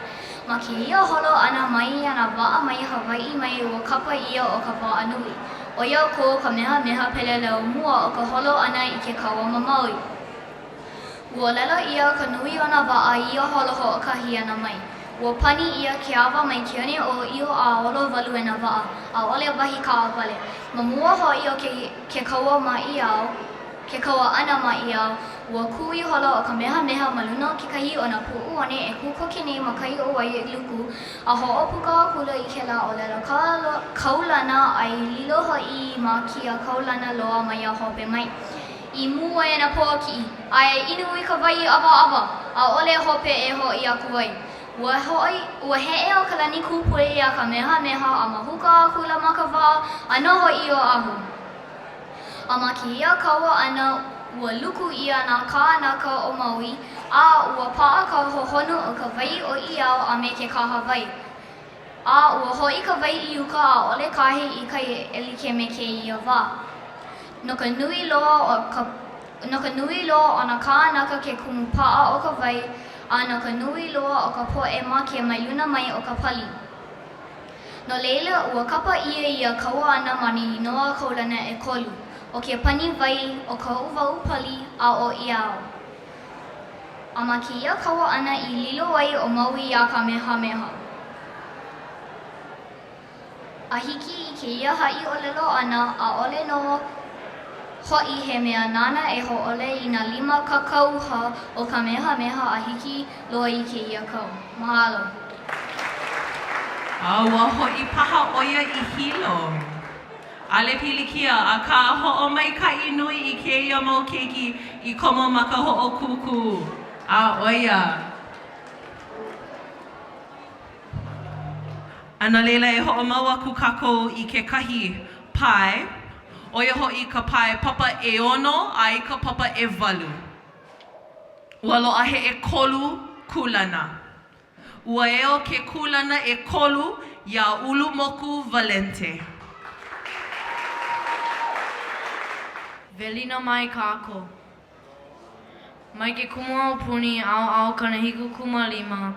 S6: Ma kēia holo ʻana mai a nā waʻa mai Hawaiʻi mai ua kapa ʻia ʻo ka waʻa nui. ʻO ia ko Kamehameha peleleu mua o ka holo ʻana i ke kaua ma Maui. Ua ʻōlelo ʻia ka nui o nā waʻa i ia holo hoʻokahi ʻana mai. Ua pani ʻia ke awa mai ke one o ʻĪao a Olowalu e nā waʻa, ʻaʻole wahi kaʻawale. Ma mua hoʻi o ke ke kaua ma ʻĪao, ke kaua ʻana ma ʻĪao, ua kū ihola ʻo Kamehameha ma luna o kekahi o nā puʻuone e kū koke nei ma kai o Wailuku, a hoʻopuka akula i kēlā ʻōlelo kaulana a i lilo hoʻi i mākia kaulana loa ma ia hope mai. I mua e nā pōkiʻi, a e inu i ka wai ʻawaʻawa, ʻaʻole hope e hoʻi aku ai. Ua hoʻi, ua heʻe ʻo Kalanikūpule iā Kamehameha a mahuka akula ma ka waʻa a noho i Oʻahu. A ma kēia kaua ʻana, ua luku ʻia nā kānaka o Maui, a ua paʻa ka hohonu o ka wai o ʻĪao a me ke kahawai. A ua hoʻi ka wai i uka ʻaʻole kahe i kai e like me kēia wā. No ka nui loa o ka No ka nui loa o nā kānaka ke kumu paʻa o ka wai, a no ka nui loa o ka poʻe make mai luna mai o ka pali. No laila, ua kapa ʻia ia kaua ʻana ma nā inoa kaulana ʻekolu, ʻo ke pani wai, ʻo ka uwaʻu pali, a ʻo ʻĪao. A ma kēia kaua ʻana i lilo ai ʻo Maui iā Kamehameha. A hiki i kēia haʻi ʻōlelo ʻana, ʻaʻole nō hoʻi he mea nāna e hōʻole i nā lima kakauha o Kamehameha a hiki loa i kēia kau. Mahalo.
S2: A ua hoʻi paha ʻo ia i Hilo. ʻAʻole pilikia, akā hoʻomaikaʻi nui i kēia mau keiki i komo ma ka hoʻokūkū, a ʻo ia. A no laila e hoʻomau aku kākou i kekahi pae, ʻo ia hoʻi ka pae papa ʻeono a i ka papa ʻewalu. Ua loaʻa he ʻekolu kūlana. Ua eo ke kūlana ʻekolu iā Ulumoku Valente.
S7: Welina mai kākou. Mai ke kumu aupuni ʻaoʻao 75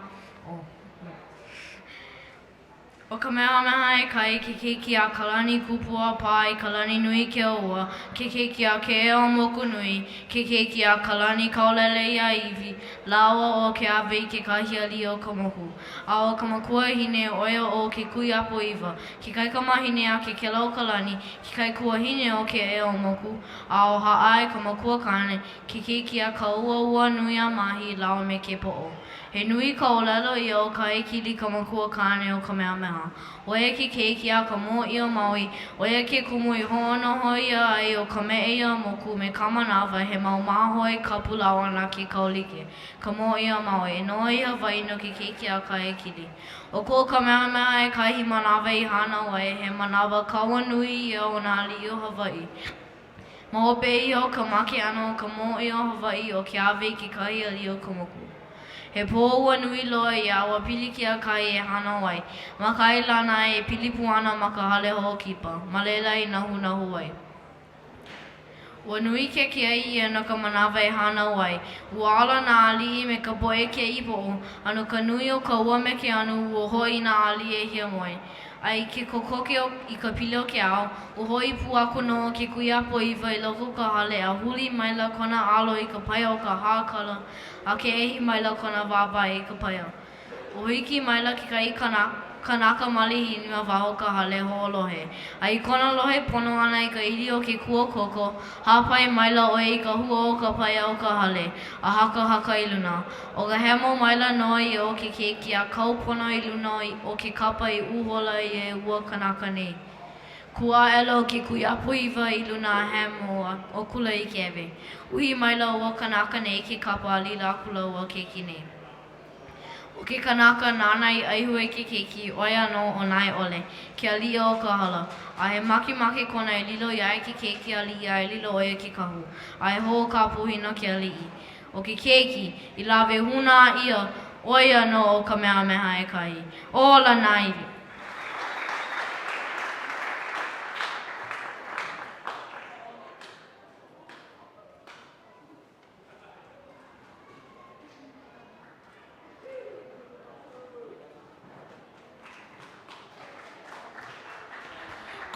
S7: o. ʻO Kamehameha ʻEkahi ke keiki a Kalanikūpuapāikalaninuikeōua, ke keiki a Keʻeaumokunui, ke keiki a Kalanikauleleiaiwi, lāua ʻo Keaweikekahi aliʻi o ka moku. A ʻo ka makuahine, ʻo ia ʻo Kekuiapoiwa, ke kaikamahine a Kekelaokalani, ke kaikuahine o Keʻeaumoku, a ʻo Hāʻae ka makuakāne, ke keiki a Kauauanuiāmahi lāua me Kepoʻo. He nui ka ʻōlelo ʻia ʻo Kahekili ka makua kāne o Kamehameha. ʻO ia ke keiki a ka mōʻī o Maui, ʻo ia ke kumu i hoʻonoho ʻia ai ʻo Kameʻeiamoku me Kamanawa he mau māhoe kapu lāua na Kekaulike, ka mōʻī o Maui, e noho i Hawaiʻi no ke keiki a Kahekili. ʻO ko Kamehameha ʻEkahi manawa i hānau ai, he manawa kaua nui ia o nā aliʻi o Hawaiʻi. Ma hope iho o ka make ʻana o ka mōʻī o Hawaiʻi ʻo Keawe kekahi aliʻi o ka moku. He pō ua nui loa ia a ua pilikia kahi e hānau ai, ma kahi lānai e pili pū ana ma ka hale hoʻokipa, ma laila i nahunahu ai. Ua nui ke kiaʻi ʻia no ka manawa e hānau ai. Ua ala nā aliʻi me ka poʻe kiaʻi poʻo, a no ka nui o ka ua me ke anu, ua hoʻi nā aliʻi e hiamoe. A i ke kokoke i ka pili o ke ao, ua hoʻi pū aku nō ʻo Kekuiapoiwa i loko o ka hale a huli maila kona alo i ka paia o ka hākala a keʻehi maila kona wāwae i ka paia. Ua hiki maila kekahi kanaka malihini ma waho o ka hale hoʻolohe, a i kona lohe pono ʻana i ka ʻili o ke kuakoko, hāpai maila ʻo ia i ka huʻa o ka paia o ka hale, a hakahaka i luna. ʻO ka hemo maila nō ia o ke keiki a kau pono i luna o ke kapa i uhola ʻia e ua kanaka nei. Kū aʻela ʻo Kekuiapoiwa i luna a hemo akula i ke ewe. Uhi maila ua kanaka nei i ke kapa a lilo akula ua keiki nei. ʻO ke kanaka nāna i ʻaihue i ke keiki, ʻo ia nō ʻo Naeʻole, ke aliʻi o Kohala, a he makemake kona e lilo iā ia ke keiki aliʻi a e lilo ʻo ia ke kahu, a e hoʻokapuhi no ke aliʻi. ʻO ke keiki i lawe hūnā ʻia, ʻo ia nō ʻo Kamehameha ʻEkahi. Ola nā iwi!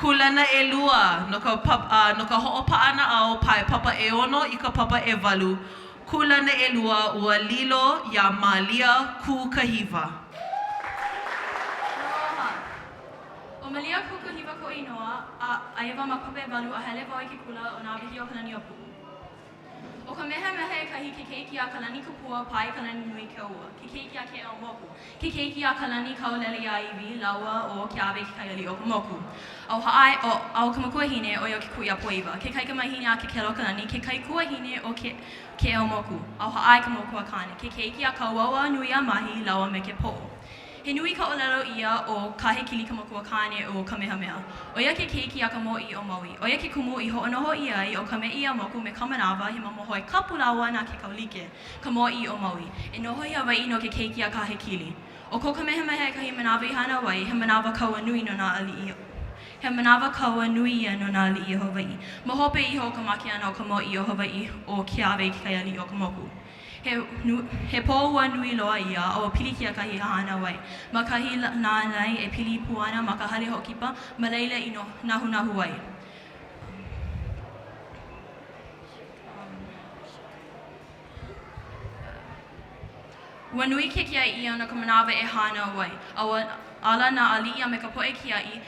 S2: Kūlana ʻelua, no ka a no ka hoʻopaʻanaʻau pae papa ʻeono i ka papa ʻewalu, kūlana ʻelua, ua lilo iā Mālia Kūkahiwa.
S8: Aloha. ʻO Malia Kūkahiwa koʻu inoa, a aia wau ma ka papa ʻewalu a hele wau i ke kula ʻo Nāwahīokalaniʻōpuʻu. ʻO Kamehameha ʻEkahi ke keiki a Kalanikūpuapāikalaninuikeōua, ke keiki a Keʻeaumoku, ke keiki a Kalanikauleleiaiwi lāua ʻo Keawe kekahi aliʻi o ka moku. A ʻo Hāʻae, ʻo, a ʻo ka makuahine, ʻo ia ʻo Kekuiapoiwa, ke kaikamahine a Kekelaokalani, ke kaikuahine o Ke, Keʻeaumoku. A ʻo Hāʻae ka makuakāne, ke keiki a Kauauanuiāmahi lāua me Kepoʻo. He nui ka ʻōlelo ʻia ʻo Kahekili ka makuakāne o Kamehameha. ʻO ia ke keiki a ka mōʻī o Maui. ʻO ia ke kumu i hoʻonoho ʻia ai ʻo Kameʻeiamoku me Kamanawa he mamo hoe kapu lāua na Kekaulike, ka mōʻī o Maui. E noho i Hawaiʻi no ke keiki a Kahekili. ʻO ko Kamehameha ʻEkahi manawa i hānau ai, he manawa kaua nui no nā aliʻi he manawa kaua nui ia no nā aliʻi o Hawaiʻi. Ma hope iho o ka make ʻana o ka mōʻī o Hawaiʻi ʻo Keawe kekahi aliʻi o ka moku. He, he pō ua nui loa ia, a ua pilikia kahi e hānau ai. Ma kahi lānai e pili pū ana ma ka hale hoʻokipa, ma laila i nahunahu ai. Ua nui ke kiaʻi ʻia no ka manawa e hānau ai, a ua ala nā aliʻi a me ka poʻe kiaʻi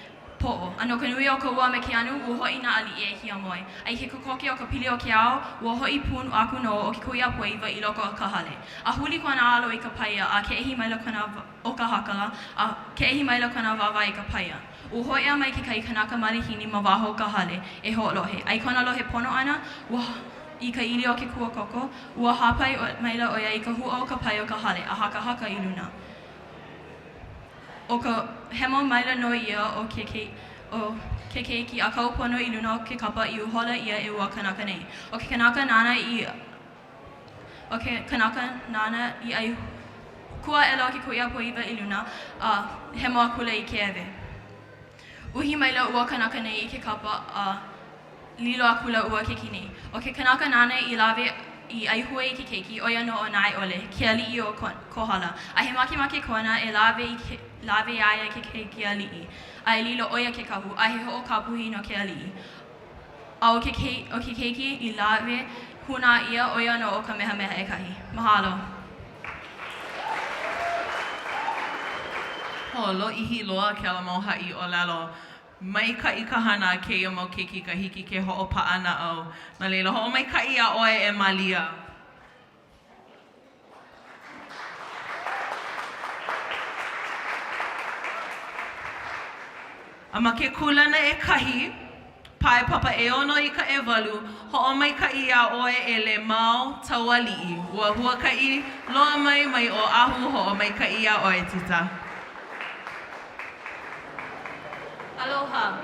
S8: poʻo. A no ka nui o ka ua me ke anu, ua hoʻi nā aliʻi e hiamoe. A i ke kokoke o ka pili o ke ao, ua hoʻi pū aku nō ʻo Kekuiapoiwa i loko o ka hale. A huli kona alo i ka paia, a keʻehi maila kona o ka hākala, a keʻehi maila kona wāwae i ka paia. Ua hōʻea mai kekahi kanaka malihini ma waho o ka hale e hoʻolohe, a i kona lohe pono ʻana, ua i ka ʻili o ke kuakoko, ua hāpai maila ʻo ia i ka huʻa o ka paia o ka hale, a hakahaka i luna. ʻO ka hemo maila nō ia o ke o ke keiki a kau pono i luna o ke kapa i uhola ʻia e ua kanaka nei. ʻO ke kanaka nāna i ʻO ke kanaka nāna i ʻai kū aʻela ʻo Kekuiapoiwa i luna a hemo akula i ke ewe. Uhi maila ua kanaka nei i ke kapa a lilo akula ua keiki nei. ʻO ke kanaka nāna i lawe i ʻaihue i ke keiki, ʻo ia nō ʻo Naeʻole, ke aliʻi o Kohala. A he makemake kona e lawe i ke. lawe iā ia ke keiki aliʻi, a e lilo ʻo ia ke kahu, a he hoʻokāpuhi no ke aliʻi. A ʻo ke ʻo ke keiki i lawe hūnā ʻia, ʻo ia nō ʻo Kamehameha ʻEkahi. Mahalo.
S2: Ho, lōʻihi loa kēlā mau haʻi ʻōlelo. Maikaʻi ka hana a kēia mau keiki ka hiki ke hoʻopaʻa naʻau. No laila, hoʻomaikaʻi iā ʻoe e Malia. A ma ke kūlana ʻekahi, pae papa ʻeono i ka ʻewalu, hoʻomaikaʻi iā ʻoe e Lemao Taualiʻi. Ua huakaʻi loa mai mai Oʻahu, hoʻomaikaʻi iā ʻoe, Tita.
S9: Aloha.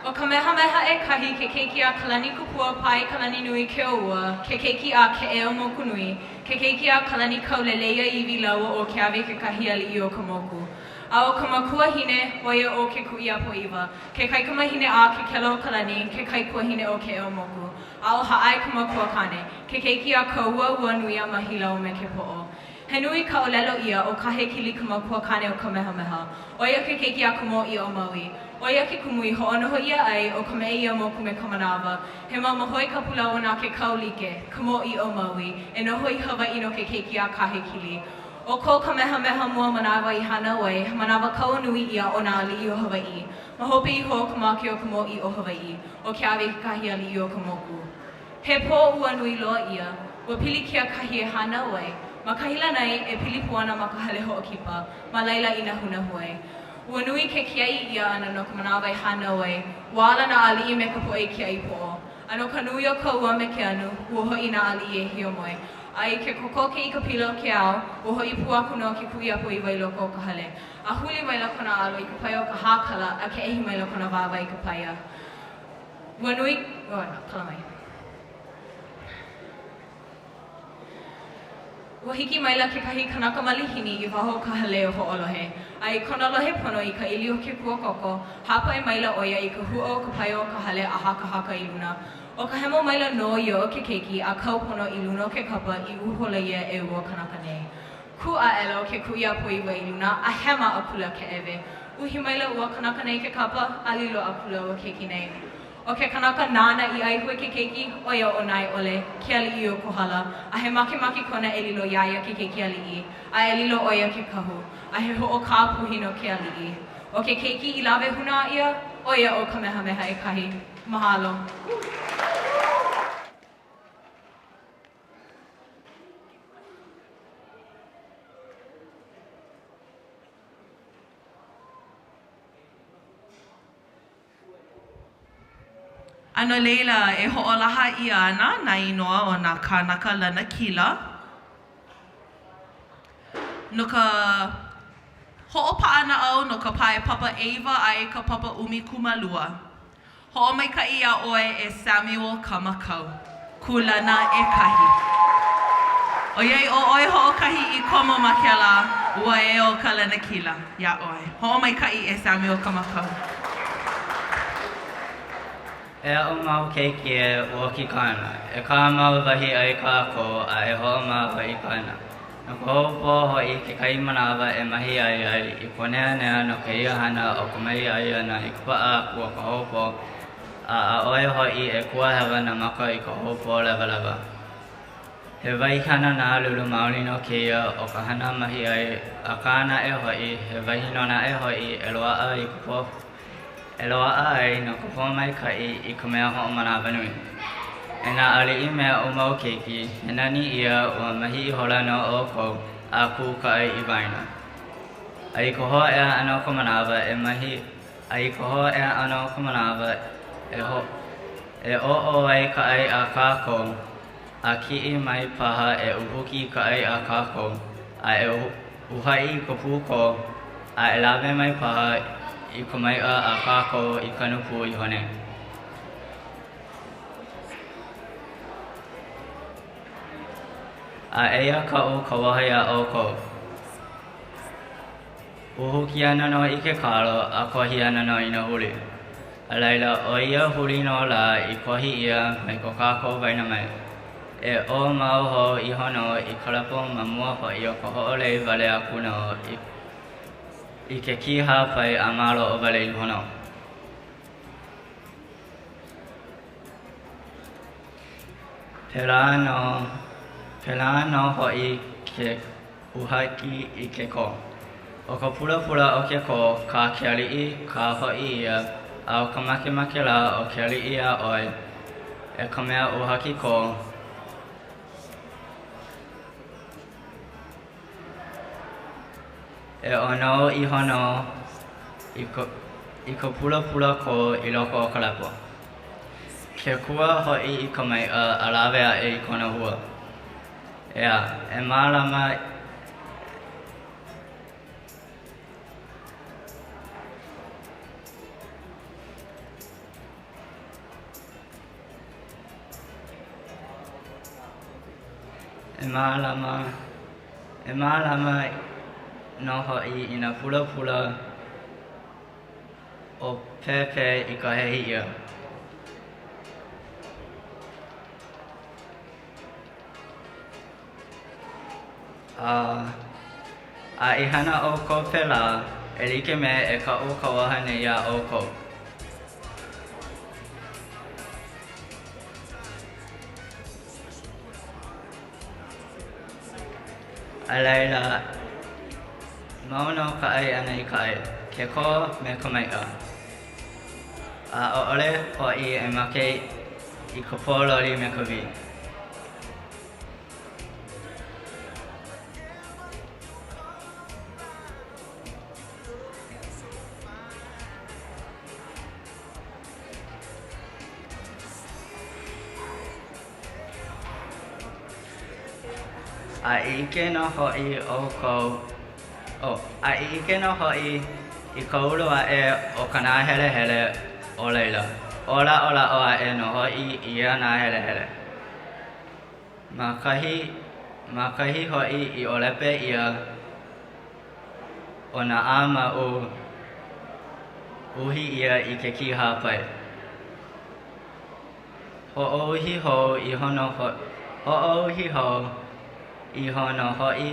S9: ʻO Kamehameha ʻEkahi ke keiki a Kalanikupua Pāʻaikalaninui Keōua, ke keiki a Keʻeaumokunui, ke keiki a Kalanikauleleiaiwi lāua ʻo Keawe kekahi aliʻi o ka moku. A ʻo ka makuahine, ʻo ia ʻo Kekuʻiapoʻiwa, ke kaikamahine a Kekelaokalani, ke kaikuahine o Keʻeaumoku. A ʻo Hāʻae ka makuakāne, ke keiki a Ka'uauanuiāmahi lāua me Kepoʻo. He nui ka ʻōlelo ʻia, ʻo Kahekili ka makuakāne o Kamehameha. ʻO ia ke keiki a ka mōʻī o Maui. ʻO ia ke kumu i hoʻonoho ʻia ai ʻo Kameʻeiamoku me Kamanawa, he mau mahoe kapu lāua na Kekaulike, ka mōʻī o Maui, e noho i Hawaiʻi no ke keiki a Kahekili. ʻO ko Kamehameha mua manawa i hānau ai, he manawa kaua nui ia o nā aliʻi o Hawaiʻi. Ma hope iho o ka make o ka mōʻī o Hawaiʻi, ʻo Keawe kekahi aliʻi o ka moku. He pō ua nui loa ia. Ua pilikia kahi e hānau ai. Ma kahi lānai e pili pū ana ma ka hale hoʻokipa, ma laila i nahunahu ai. Ua nui ke kiaʻi ʻia ʻana no ka manawa e hānau ai, ua ala nā aliʻi me ka poʻe kiaʻi poʻo. A no ka nui o ka ua me ke anu, ua hoʻi nā aliʻi e hiamoe. A i ke kokoke i ka pila o ke ao, ua hoʻi pū aku nō ke kuʻiapoʻiwa i loko o ka hale. A huli maila kona alo i ka paia o ka hākala, a keʻehi maila kona wāwae i ka paia. Ua nui, oh, no, kala mai. Ua hiki maila kekahi kanaka malihini i waho o ka hale e hoʻolohe, a i kona lohe pono i ka ʻili o ke kuakoko, hāpai maila ʻo ia i ka huʻa o ka paia o ka hale a hakahaka i luna. ʻO ka hemo maila nō ia o ke keiki a kau pono i luna o ke kapa i uhola ʻia e ua kanaka nei. Kū aʻela ʻo Kekuʻiapoʻiwa i luna a hema akula ke ēwe. Uhi maila ua kanaka nei i ke kapa, a lilo akula ua keiki nei. ʻO ke kanaka nāna i ʻaihue ke keiki, ʻo ia ʻo Naeʻole, ke aliʻi o Kohala, a he makemake kona e lilo iā ia ke keiki aliʻi, a e lilo ʻo ia ke kahu, a he hoʻokāpuhi no ke aliʻi. ʻO ke keiki i lawe hūnā ʻia, ʻo ia ʻo Kamehameha ʻEkahi. Mahalo.
S2: A no laila, e hoʻolaha ʻia ana nā inoa o nā kānaka lanakila no ka hoʻopaʻanaʻau no ka pae papa ʻeiwa a i ka papa 12. Hoʻomaikaʻi iā ʻoe e Samuel Kamakau. Kūlana ʻekahi. ʻOiai ʻo ʻoe hoʻokahi i komo ma kēlā, ua eo ka lanakila iā ʻoe. Hoʻomaikaʻi e Samuel Kamakau.
S10: E aʻu mau keiki e ʻoki kāna, e kāmau wahi ai kākou a e hoʻomau hoʻi kāna. No ka houpo hoʻi kekahi manawa e mahi ʻai ai i kōneanea no kēia hana o ka mahi ʻai ʻana i ka paʻa aku o ka houpo, a ʻaʻohe hoʻi e kuahewa nā maka i ka houpo lewalewa. He wahi hana nālulu maoli nō kēia o ka hana mahi ʻai, akā naʻe hoʻi, he wahi nō naʻe hoʻi e loaʻa i ka pō e loaʻa ai nō ka pōmaikaʻi i ka mea hoʻomanawanui. E nā aliʻi me aʻu mau keiki, he nani ia ua mahi ihola nō ʻoukou a kū ka ʻai i waena. A i ka hōʻea ʻana o ka manawa e mahi a i ka hōʻea ʻana o ka manawa e ho e ʻōʻō ai ka ʻai a kākou, a kiʻi mai paha e uhuki i ka ʻai a kākou, a e uhaʻi i ka pūkō, a e lawe mai paha i ka maiʻa a kākou i kanu pū iho nei. A eia kaʻu kauoha iā ʻoukou. Uhuki ana nō i ke kalo a kōhi ana nō i nā huli. A laila, ʻo ia huli nō lā i kōhi ʻia mai ko kākou waena mai. E ʻō mau hou iho nō i ka lepo ma mua hoʻi o ka hoʻolei wale aku nō i. i ke kīhāpai a maloʻo wale iho nō. Pēlā nō, pēlā nō hoʻi ke uhaki i ke kō. ʻO ka pulapula o ke kō, kā ke aliʻi kā hoʻi ia, a ʻo ka makemake lā o ke aliʻi iā ʻoe, e ka mea uhaki kō, e ʻonou iho nō i ka, i ka pulapula kō i loko o ka lepo. Ke kua hoʻi i ka maiʻa a lawe aʻe i kona hua. ʻEā, e mālama E mālama, e mālama nō hoʻi i nā pulapula ʻōpepe i ka hehi ʻia. A, a i hana ʻoukou pēlā, e like me e kaʻu kauoha nei iā ʻoukou. A laila, mau nō ka ʻai ʻana i ka ʻai, ke kō me ka maiʻa. A ʻaʻole hoʻi e make i ka pōloli me ka wī. A i ʻike nō hoʻi ʻoukou, oh, a i ʻike nō hoʻi i ka ulu aʻe o ka nāhelehele o laila, ʻōlaʻolaʻo aʻe nō hoʻi ia nāhelehele. Ma kahi, ma kahi hoʻi i ʻōlepe ʻia o nā ʻāmaʻu, uhi ʻia i ke kīhāpai. Hoʻouhi hou iho nō Hoʻouhi hou iho nō hoʻi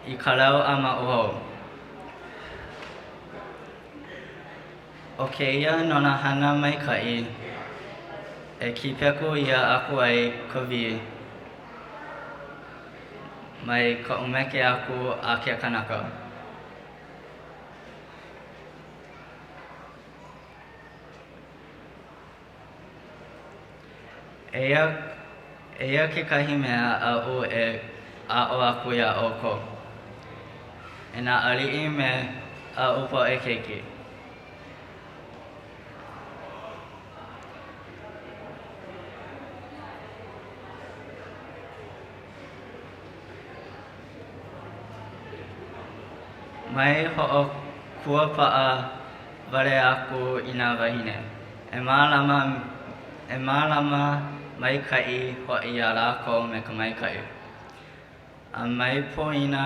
S10: i ka lau ʻāmaʻu hou. ʻO kēia nō nā hana maikaʻi e kīpeku ʻia aku ai ka wī mai ka ʻumeke aku a ke kanaka. Eia, eia kekahi mea aʻu e aʻo aku iā ʻoukou, e nā aliʻi me aʻu poʻe keiki. Mai hoʻokuapaʻa wale aku i nā wāhine. E mālama, e mālama maikaʻi hoʻi iā lākou me ka maikaʻi. A mai poina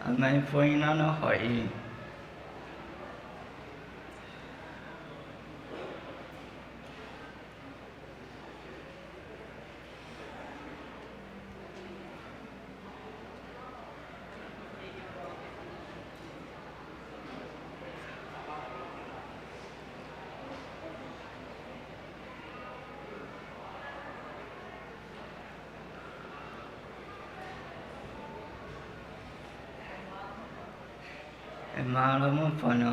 S10: A mai poina nō hoʻi. E mālama pono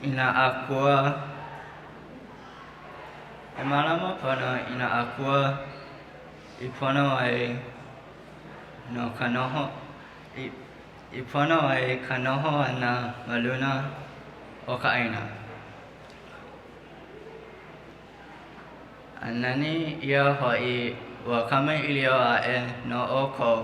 S10: i nā akua E mālama pono i nā akua i pono ai no ka noho i i pono ai ka noho ʻana ma luna o ka ʻāina. A nani ia hoʻi, ua kamaʻilio aʻe nō ʻoukou.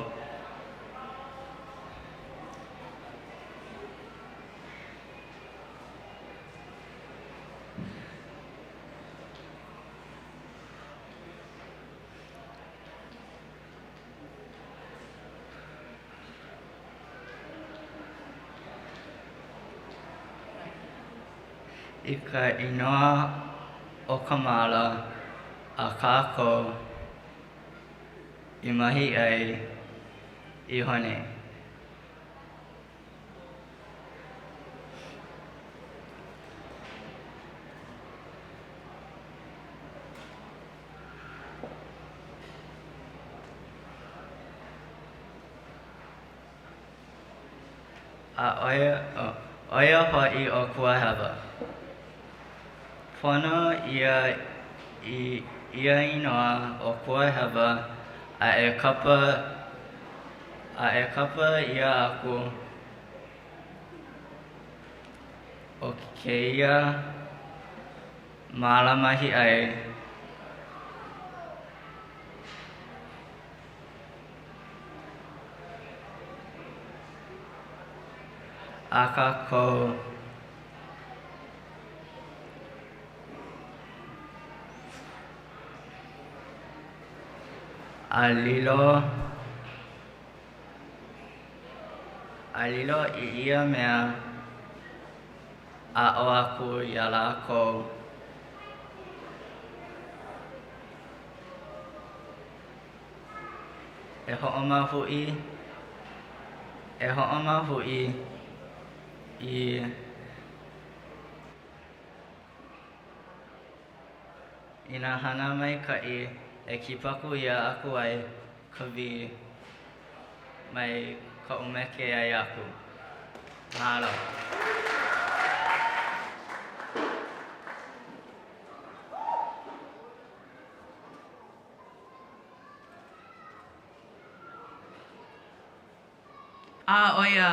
S10: i ka inoa o ka māla a kākou i mahiʻai iho nei. A ʻo ia hoʻi ʻo Kuahewa. Pono ia i ia inoa ʻo Kuahewa a e kapa a e kapa ʻia aku ʻo kēia māla mahiʻai. A kākou. A lilo, a lilo i ia mea aʻo aku iā lākou. E hoʻomahuʻi, e hoʻomahuʻi i i nā hana maikaʻi e kipaku ʻia aku ai ka wī mai ka ʻumeke ʻai aku. Mahalo.
S2: A ʻo ia,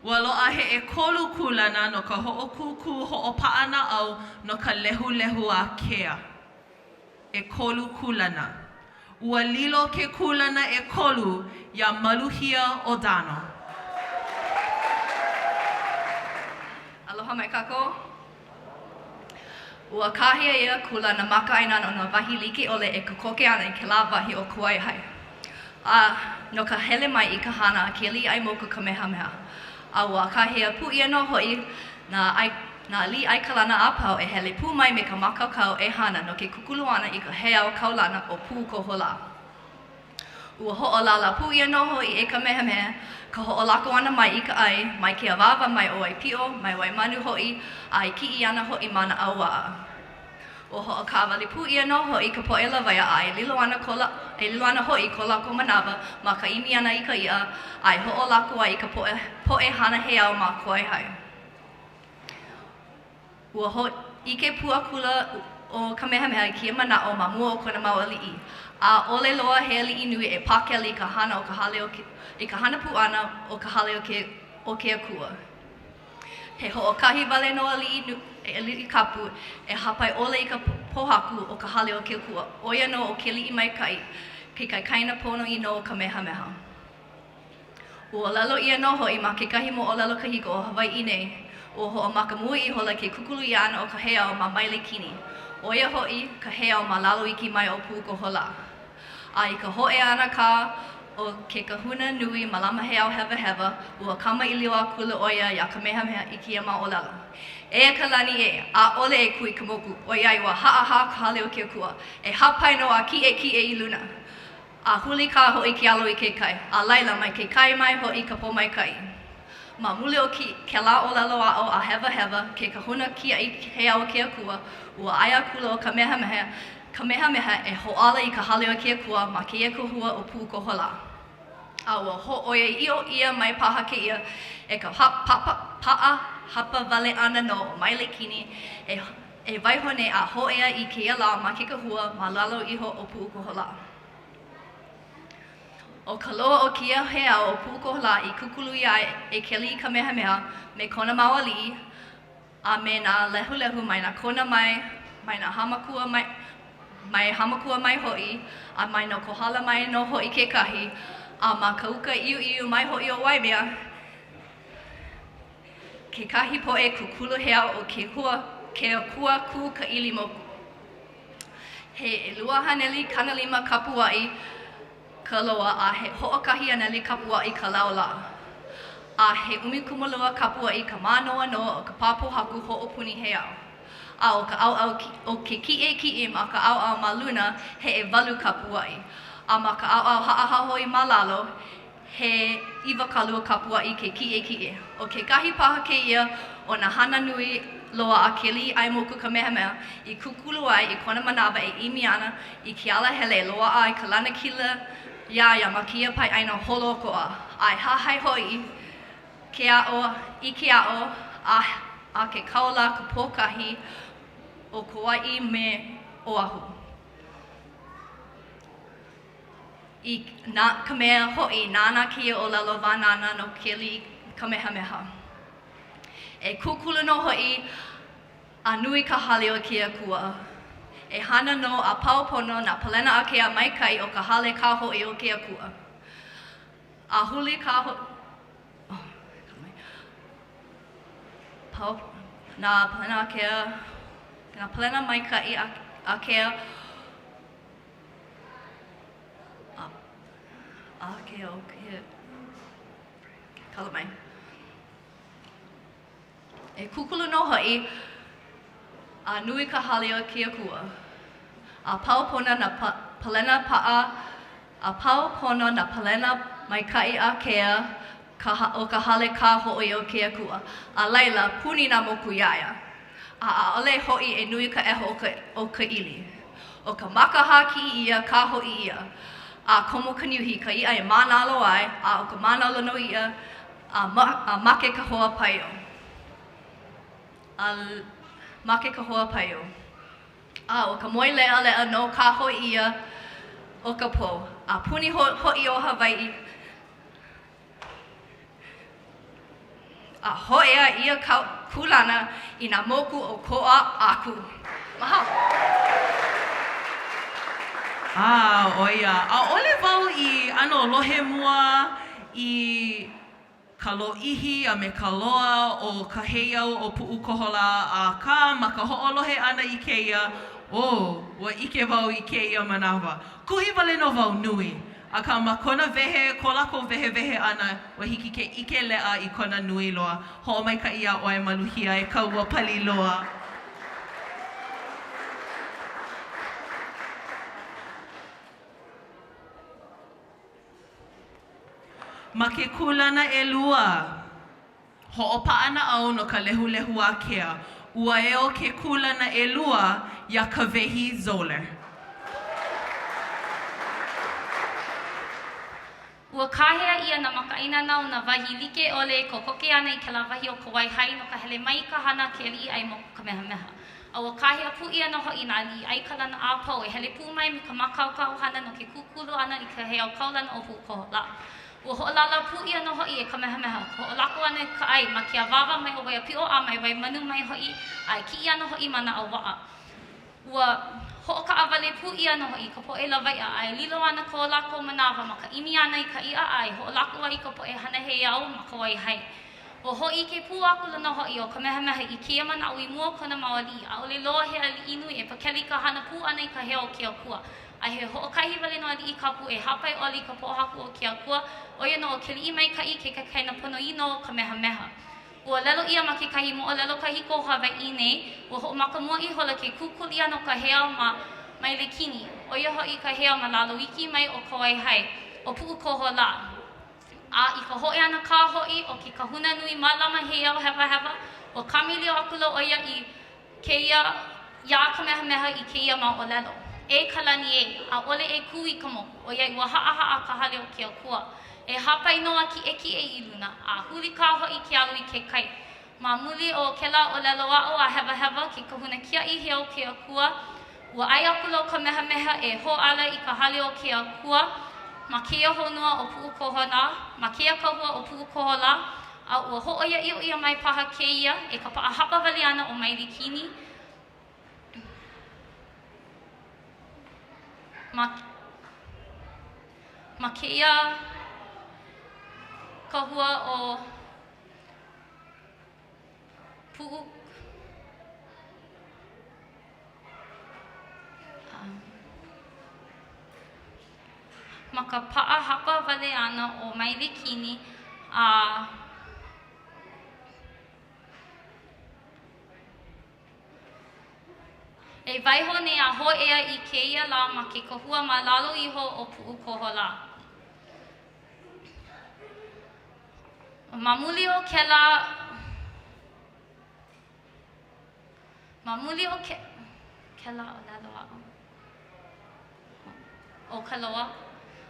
S2: ua loaʻa he ʻekolu kūlana no ka hoʻokūkū hoʻopaʻanaʻau no ka lehulehu ākea. ʻEkolu kūlana. Ua lilo ke kūlana ʻekolu iā Maluhia Odano.
S11: Aloha mai kākou. Ua kāhea ʻia akula nā makaʻāinana o nā wahi like ʻole e kokoke ana i kēlā wahi o Kawaihae, a no ka hele mai i ka hana a ke aliʻi ʻai moku Kamehameha. A ua kāhea pū ʻia nō hoʻi nā ʻai, nā aliʻi ʻai kalana a pau e hele pū mai me ka mākaukau e hana no ke kūkulu ʻana i ka heiau kaulana ʻo Puʻukoholā. Ua hoʻolālā pū ʻia nō hoʻi e Kamehameha ka hoʻolako ʻana mai i ka ʻai, mai ke awāwa mai o Waipiʻo, mai Waimanu hoʻi, a e kiʻi ana hoʻi ma nā ʻauwaʻa. Ua hoʻokaʻawale pū ʻia nō hoʻi ka poʻe lawaiʻa a e lilo ana ko e lilo ana hoʻi ko lākou manawa ma ka ʻimi ʻana i ka iʻa a e hoʻolako ai i ka poʻe poʻe hana heiau ma Kawaihae. Ua hōʻike pū akula ʻo Kamehameha i kēia manaʻo ma mua o kona mau aliʻi. ʻAʻole loa he aliʻi nui e pākele i ka hana o ka hale o ke, i ka hana pū ʻana o ka hale o ke, o ke akua. He hoʻokahi wale nō aliʻi, aliʻi kapu e hāpai ʻole i ka pōhaku o ka hale o ke akua, ʻo ia nō ʻo Keliʻimaikaʻi, ke kaikaina ponoʻī nō o Kamehameha. Ua ʻōlelo ʻia nō hoʻi ma kekahi moʻolelo kahiko o Hawaiʻi nei, ua hoʻomaka mua ihola ke kūkulu ʻia ʻana o ka heiau ma Mailekini, ʻo ia hoʻi ka heiau ma lalo iki mai o Puʻukoholā. A i ka hōʻea ʻana kā o ke kahuna nui mālama heiau hewahewa, ua kamaʻilio akula ʻo ia iā Kamehameha i kēia mau ʻōlelo, E ka lani ē, ʻaʻole e kū i ka moku, ʻoiai ua haʻahaʻa ka hale o ke akua, e hāpai nō a kiʻekiʻe i luna. A huli kā hoʻi ke alo i ke kai, a laila, mai ke kai mai hoʻi ka pōmaikaʻi. Ma muli o kēlā ʻōlelo aʻo a hewahewa ke kahuna kiaʻi heiau o ke akua, ua ʻae akula ʻo Kamehameha, Kamehameha e hōʻala i ka hale o ke akua ma kēia kahua o Puʻukoholā. A ua hōʻoiaʻiʻo ʻia mai paha kēia e ka paʻa hapa wale ʻana nō o Mailekini e E waiho nei a hōʻea i kēia lā ma ke kahua ma lalo iho o Puʻukoholā. ʻO ka loa o kēia heiau o Puʻukoholā i kūkulu ʻia ai e ke aliʻi Kamehameha me kona mau aliʻi a me nā lehulehu mai nā Kona mai, mai nā Hāmākua mai, mai Hāmākua mai hoʻi, a mai no Kohala mai nō hoʻi kekahi, a ma ka uka ʻiuʻiu mai hoʻi o Waimea, Kekahi poʻe kūkulu heiau o ke hua ke akua kū ka ʻili moku. He 250 kapuaʻi ka loa a he 100 kapuaʻi ka laulā. A he 12 kapuaʻi ka mānoanoa o ka pā pōhaku hoʻopuni heiau. A ʻo ka ʻaoʻao o ke kiʻekiʻe ma ka ʻaoʻao ma luna, he ʻewalu kapuaʻi. A ma ka ʻaoʻao haʻahaʻa hoʻi ma lalo, he 20 kapuaʻi ke kiʻekiʻe. ʻO kekahi paha kēia o nā hana nui loa a ke Aliʻi ʻAimoku Kamehameha i kūkulu ai i kona manawa e ʻimi ana i ke ala hele e loaʻa ai ka lanakila iā ia ma kēia pae ʻāina holoʻokoʻa, a e hahai hoʻi i ke aʻo i ke aʻo a a ke kaula ka pōkahi o Kauaʻi me Oʻahu. I na ka mea hoʻi nāna kēia ʻōlelo wānana no ke aliʻi Kamehameha. E kūkulu nō hoʻi a nui ka hale o ke Akua. E hana nō a pau pono nā palena ākea maikaʻi o ka hale kā hoʻi o ke Akua. A huli kā hoʻi, oh, pau nā palena ākea, nā palena maikaʻi ākea a, ākea o ke, kala mai. E kūkulu nō hoʻi a nui ka hale o ke Akua, a pau pono nā palena paʻa, a pau pono nā palena maikaʻi ākea ka, o ka hale kā hoʻi o ke Akua, a laila, puni nā moku iā ia, a ʻaʻole hoʻi e nui ka ʻeha o ka, o ka ʻili. ʻO ka maka hākiʻi ʻia kā hoʻi ia, a komo ka niuhi ka iʻa e mānalo ai, a ʻo ka mānalo nō ia, A, a make ka hoa paio. A make ka hoa paio. A ʻo ka moe leʻaleʻa nō kā hoʻi ia o ka pō. A puni hoʻi ʻo Hawaiʻi. A hōʻea ia kūlana i nā moku o Koʻa aku. Mahalo.
S2: A, ʻo ia, ʻaʻole wau i ʻano lohe mua i ka lōʻihi a me ka loa o ka heiau o Puʻukoholā, akā, ma ka hoʻolohe ʻana i kēia, oh, ua ʻike wau i kēia manawa. Kuhi wale nō wau nui, akā ma kona wehe, ko lākou wehewehe ʻana, ua hiki ke ʻike leʻa i kona nui loa. Hoʻomaikaʻi iā ʻoe Maluhia e ka ua pali loa. Ma ke kūlana ʻelua, hoʻopaʻanaʻau no ka lehulehu ākea, ua eo ke kūlana ʻelua iā Kawehi Zoller.
S12: Ua kāhea ʻia nā makaʻāinana o nā wahi like ʻole e kokoke ana i kēlā wahi o Kawaihae no ka hele mai i ka hana a ke aliʻi ʻAimoku Kamehameha. A ua kāhea pū ʻia nō hoʻi nā aliʻi ʻai kalana a pau e hele pū mai me ka mākaukau hana no ke kūkulu ʻana i ka heiau kaulana o Puʻukoholā. Ua hoʻolālā pū ʻia nō hoʻi e Kamehameha ka hoʻolako ʻana i ka ʻai ma ke awāwa mai o Waiapiʻo a mai Waimanu mai hoʻi a e kiʻi ana hoʻi ma nā ʻauwaʻa. Ua hoʻokaʻawale pū ʻia nō hoʻi ka poʻe lawaiʻa a e lilo ana ko lākou manawa ma ka ʻimi ʻana i ka iʻa a e hoʻolako ai i ka poʻe hana heiau ma Kawaihae. Ua hōʻike pū akula nō hoʻi ʻo Kamehameha i kēia manaʻo i mua o kona mau aliʻi, ʻaʻole loa he aliʻi nui e pakele i ka hana pū ʻana i ka heiau o ke Akua, a he hoʻokahi wale nō aliʻi kapu e hāpai ʻole i ka pōhaku o ke Akua, ʻo ia nō ʻo Keliʻimaikaʻi ke kaikaina ponoʻī nō o Kamehameha. Ua ʻōlelo ʻia ma kekahi moʻolelo kahiko o Hawaiʻi nei, ua hoʻomaka mua ihola ke kūkulu ʻana o ka heiau ma Mailekini, ʻo ia hoʻi ka heiau ma lalo iki mai o Kawaihae, ʻo Puʻukoholā. A i ka hōʻea ʻana kā hoʻi o ke kahuna nui mālama heiau hewahewa, ua kamaʻilio akula ʻo ia i kēia iā Kamehameha i kēia mau ʻōlelo, E Kalani ē, ʻaʻole e kū i ka moku, ʻoiai ua haʻahaʻa ka hale o ke Akua. E hāpai nō a kiʻekiʻe i luna, a huli kā hoʻi ke alo i ke kai. Ma muli o kēlā ʻōlelo aʻo a hewahewa ke kahuna kiaʻi heiau o ke Akua, ua ʻae akula ʻo Kamehameha e hōʻala i ka hale o ke Akua ma kēia honua o Puʻukoholā, ma kēia kahua o Puʻukoholā, a ua hōʻoiaʻiʻo ʻia mai paha kēia e ka paʻa hapa wale ʻana o Mailekini ma ma kēia kahua o Puʻu Ma ka paʻa hapa wale ʻana o Mailekini, a. E waiho nei a hōʻea i kēia lā ma ke kahua ma lalo iho o Puʻukoholā. Ma muli o kēlā, ma muli o ke, kēlā ʻōlelo aʻu, ʻo ka loa,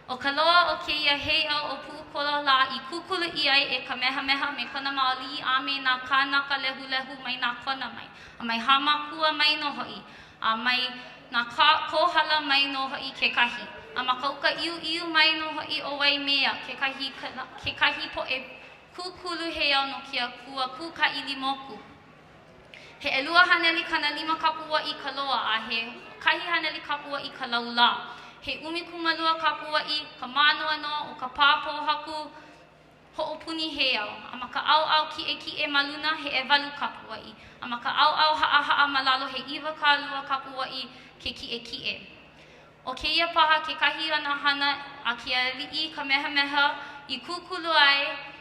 S12: ʻo ka loa o kēia heiau o Puʻukoholā i kūkulu ʻia ai e Kamehameha me kona mau aliʻi a me nā kānaka lehulehu mai nā kona mai, a mai Hāmākua mai nō hoʻi, a mai nā Kohala mai nō hoʻi kekahi, a ma ka uka ʻiuʻiu mai nō hoʻi o Waimea kekahi, kekahi poʻe kūkulu heiau no ke akua Kūkāʻilimoku. He 250 kapuaʻi ka loa a he 100 kapuaʻi ka laulā. He 12 kapuaʻi ka mānoanoa o ka pā pōhaku hoʻopuni heiau, a ma ka ʻaoʻao kiʻekiʻe ma luna he ʻewalu kapuaʻi, a ma ka ʻaoʻao haʻahaʻa ma lalo he 20 kapuaʻi ke kiʻekiʻe. ʻO kēia paha kekahi o nā hana a ke aliʻi Kamehameha i kūkulu ai i kūkulu ai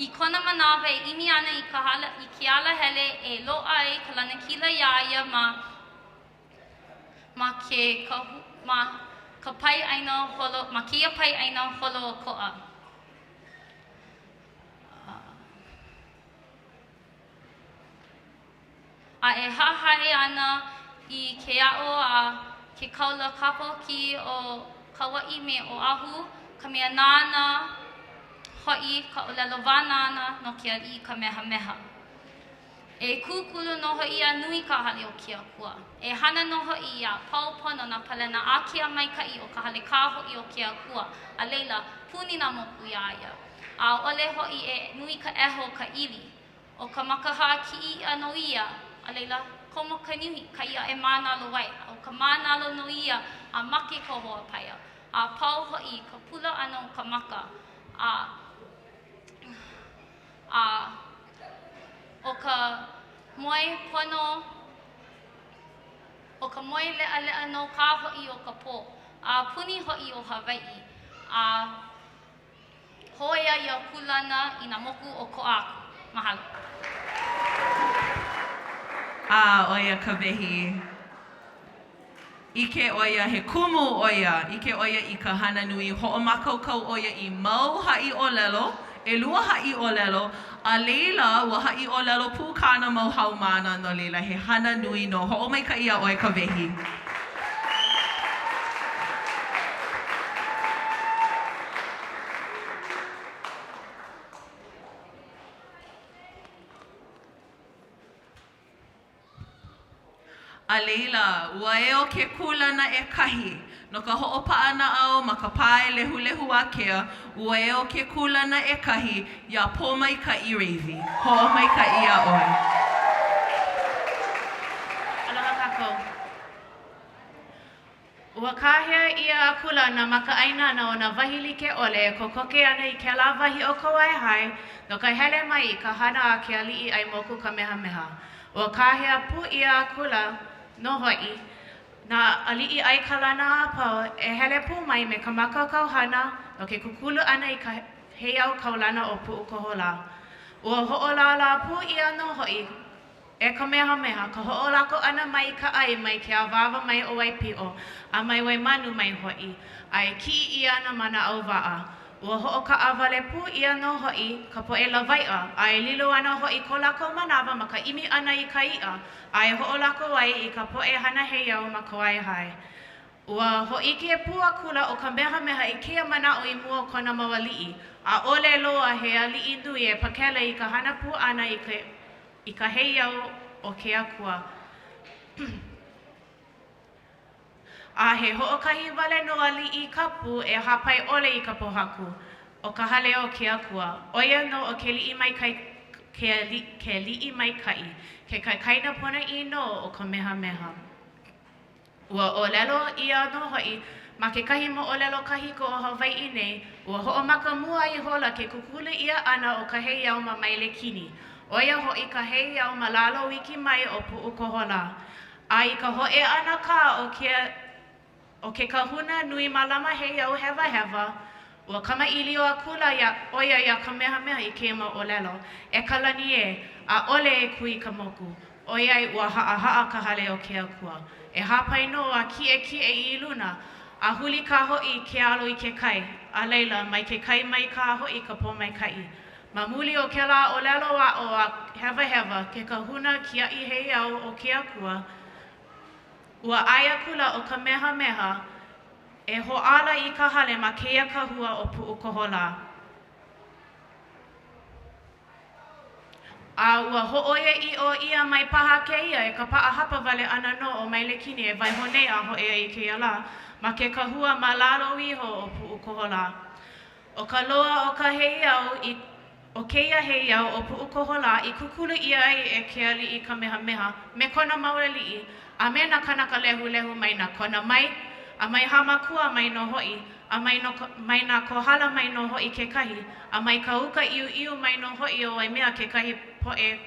S12: I kona manawa e ʻimi ana i ka hala, i ke alahele e loaʻa ai ka lanakila iā ia ma ma ke kahu, ma ka pae ʻāina holo, ma kēia pae ʻāina holoʻokoʻa. A e hahai ana i ke aʻo a ke kāula Kapōkī o Kauaʻi me Oʻahu, ka mea nāna hoʻi ka ʻōlelo wānana no ke aliʻi Kamehameha. E kūkulu nō hoʻi a nui ka hale o ke Akua. E hana nō hoʻi a pau pono nā palena ākea maikaʻi o ka hale kā hoʻi o ke Akua, a laila, puni nā moku iā ia. ʻAʻole hoʻi e nui ka ʻeha o ka ʻili. ʻO ka maka hākiʻi iʻa nō ia, a laila, komo ka nihi, ka iʻa e mānalo ai, a ʻo ka mānalo nō ia a make ka hoa paea, a pau hoʻi ka pula ʻana o ka maka, a, a ʻo ka moe pono, ʻo ka moe leʻaleʻa nō kā hoʻi o ka pō, a puni hoʻi ʻo Hawaiʻi, a. Hōʻea ia kūlana i nā moku ʻokoʻa aku. Mahalo.
S2: A ʻo ia ka wehi. ʻIke ʻo ia, he kumu ʻo ia. ʻIke ʻo ia i ka hana nui. Hoʻomākaukau ʻo ia i mau haʻi ʻōlelo, ʻelua haʻi ʻōlelo, a laila, ua haʻi ʻōlelo pū kāna mau haumāna, no laila, he hana nui nō. Hoʻomaikaʻi iā ʻoe ka wehi. A laila, ua eo ke kūlana ʻekahi no ka hoʻopaʻanaʻau ma ka pae lehulehu ākea, ua eo ke kūlana ʻekahi iā Pōmaikaʻi Ravy. Hoʻomaikaʻi iā ʻoe.
S13: Aloha kākou. Ua kāhea ʻia akula nā makaʻāinana o nā wahi like ʻole e kokoke ana i kēlā wahi o Kawaihae no ka hele mai i ka hana a ke aliʻi ʻai moku Kamehameha. Ua kāhea pū ʻia akula nō hoʻi nā aliʻi ʻai kalana a pau e hele pū mai me ka mākaukau hana no ke kūkulu ʻana i ka heiau kaulana o Puʻukoholā. Ua hoʻolālā pū ʻia nō hoʻi E Kamehameha, ka hoʻolako ʻana mai i ka ʻai mai ke awāwa mai o Waipiʻo a mai Waimanu mai hoʻi, a e kiʻi ʻia ana ma nā ʻauwaʻa. Ua hoʻokaʻawale pū ʻia nō hoʻi ka poʻe lawaiʻa, a e lilo ana hoʻi ko lākou manawa ma ka ʻimi ʻana i ka iʻa a e hoʻolako ai i ka poʻe hana heiau ma Kawaihae. Ua hōʻike pū akula ʻo Kamehameha i kēia manaʻo i mua o kona mau aliʻi, ʻaʻole loa he aliʻi nui e pakele i ka hana pū ʻana i ke i ka heiau o ke akua. A he hoʻokahi wale nō aliʻi kapu e hāpai ʻole i ka pōhaku o ka hale o ke akua, ʻo ia nō ʻo Keliʻimaikaʻi, Keliʻimaikaʻi, ke kaikaina ponoʻī nō o Kamehameha. Ua ʻōlelo ʻia nō hoʻi. Ma kekahi moʻolelo kahiko o Hawaiʻi nei, ua hoʻomaka mua ihola ke kūkulu ʻia ʻana o ka heiau ma Mailekini, ʻo ia hoʻi ka heiau ma lalo iki mai o Puʻukoholā. A i ka hōʻea ʻana kā o ke o ke kahuna nui mālama heiau hewahewa, ua kamaʻilio akula ia ʻo ia iā Kamehameha i kēia mau ʻōlelo, E ka lani ē, ʻaʻole e kui ka moku, ʻoiai ua haʻahaʻa ka hale o ke akua. E hāpai nō a kiʻekiʻe i luna, a huli kā hoʻi ke alo i ke kai, a laila, mai ke kai mai kā hoʻi ka pōmaikaʻi. Ma muli o kēlā ʻōlelo aʻo a hewahewa ke kahuna kiaʻi heiau o ke akua, ua ʻae akula ʻo Kamehameha e hoʻāla i ka hale ma kēia kahua o Puʻukoholā. A ua hōʻoiaʻiʻo ʻia mai paha kēia e ka paʻa hapa wale ʻana nō o Mailekini e waiho nei a hōʻea i kēia lā ma ke kahua ma lalo iho o Puʻukoholā. ʻO ka loa o ka heiau i o kēia heiau ʻo Puʻukoholā i kūkulu ʻia ai e ke aliʻi Kamehameha me kona mau aliʻi a me nā kānaka lehulehu mai nā Kona mai a mai Hāmākua mai nō hoʻi a mai no mai nā Kohala mai nō hoʻi kekahi a mai ka uka ʻiuʻiu mai nō hoʻi o Waimea kekahi poʻe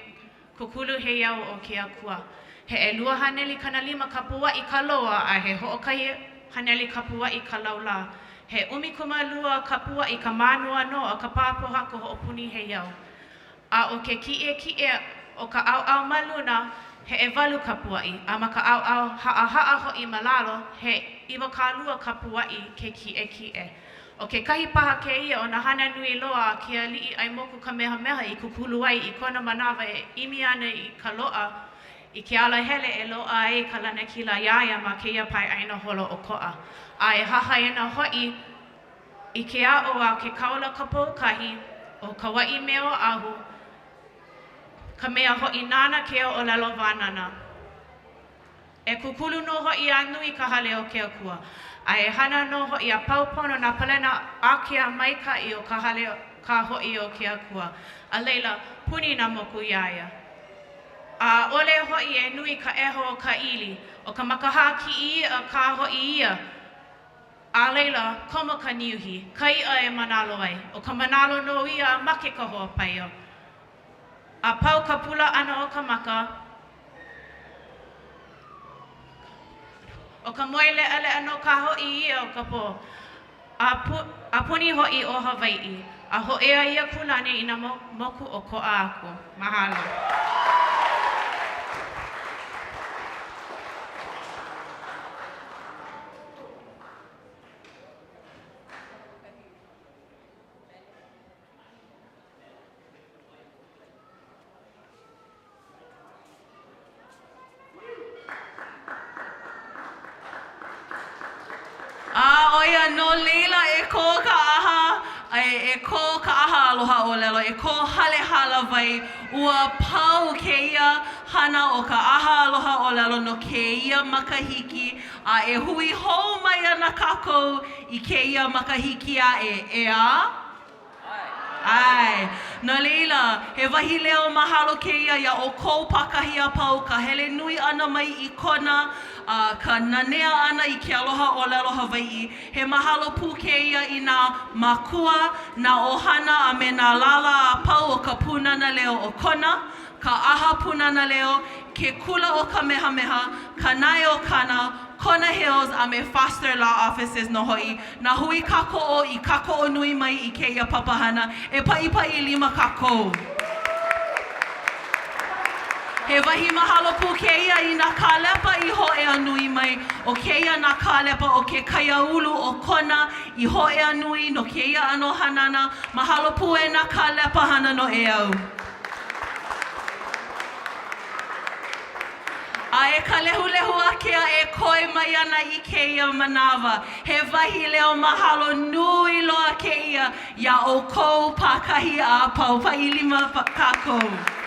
S13: Kūkulu heiau o ke akua. He 250 kapuaʻi ka loa a he 100 kapuaʻi ka laulā. He 12 kapuaʻi ka mānoanoa o ka pā pōhaku hoʻopuni heiau. A ʻo ke kiʻekiʻe o ka ʻaoʻao ma luna, he ʻewalu kapuaʻi, a ma ka ʻaoʻao haʻahaʻa hoʻi ma lalo, he 20 kapuaʻi ke kiʻekiʻe. ʻO kekahi paha kēia o nā hana nui loa a ke aliʻi ʻaimoku Kamehameha i kūkulu ai i kona manawa e ʻimi ana i ka loaʻa i ke alahele e loaʻa ai ka lanakila iā ia ma kēia pae ʻāina holoʻokoʻa a e hahai ana hoʻi i ke aʻo a ke kāula Kapoukahi o Kauaʻi me Oʻahu, ka mea hoʻi nāna kēia ʻōlelo wānana. E kūkulu nō hoʻi a nui ka hale o ke Akua, a e hana nō hoʻi a pau pono nā palena ākea maikaʻi o ka hale kā hoʻi o ke Akua, a laila, puni nā moku iā ia. A ʻaʻole hoʻi e nui ka ʻeho o ka ʻili, ʻo ka maka hākiʻi iʻa kā hoʻi ia, a laila, komo ka niuhi, ka iʻa e mānalo ai, ʻo ka mānalo nō ia a make ka hoa paio. A pau ka pula ʻana o ka maka, ʻO ka moe leʻaleʻa nō kā hoʻi ia o ka pō, a a puni hoʻi ʻo Hawaiʻi, a hōʻea ia kūlani i nā moku ʻokoʻa aku. Mahalo.
S2: A ʻo ia no laila e kō ka ʻaha, e kō ka ʻaha aloha ʻōlelo, e kō hale hālāwai, ua pau kēia hana o ka ʻaha aloha ʻōlelo no kēia makahiki, a e hui hou mai ana kākou i kēia makahiki aʻe, ʻeā? ʻAe. No laila, he wahi leo mahalo kēia iā ʻoukou pākahi a pau ka hele nui ʻana mai i Kona a ka nanea ʻana i ke aloha ʻōlelo Hawaiʻi. He mahalo pū kēia i nā mākua, nā ʻohana a me nā lālā a pau o ka Pūnana Leo o Kona, ka ʻAha Pūnana Leo, ke Kula ʻo Kamehameha, Ka Nae o Kana, Kona Hills a me Foster Law Offices nō hoʻi, nā hui kākoʻo i kākoʻo nui mai i kēia papahana, e paʻipaʻi lima kākou. He wahi mahalo pū kēia i nā kālepa i hōʻea nui mai, ʻo kēia nā kālepa o ke kaiāulu o Kona i hōʻea nui no kēia ʻano hanana, mahalo pū e nā kālepa hana noʻeau. A e ka lehulehu ākea e koe mai ana i kēia manawa, he wahi leo mahalo nui loa kēia iā ʻoukou pākahi a pau. Paʻi lima kākou.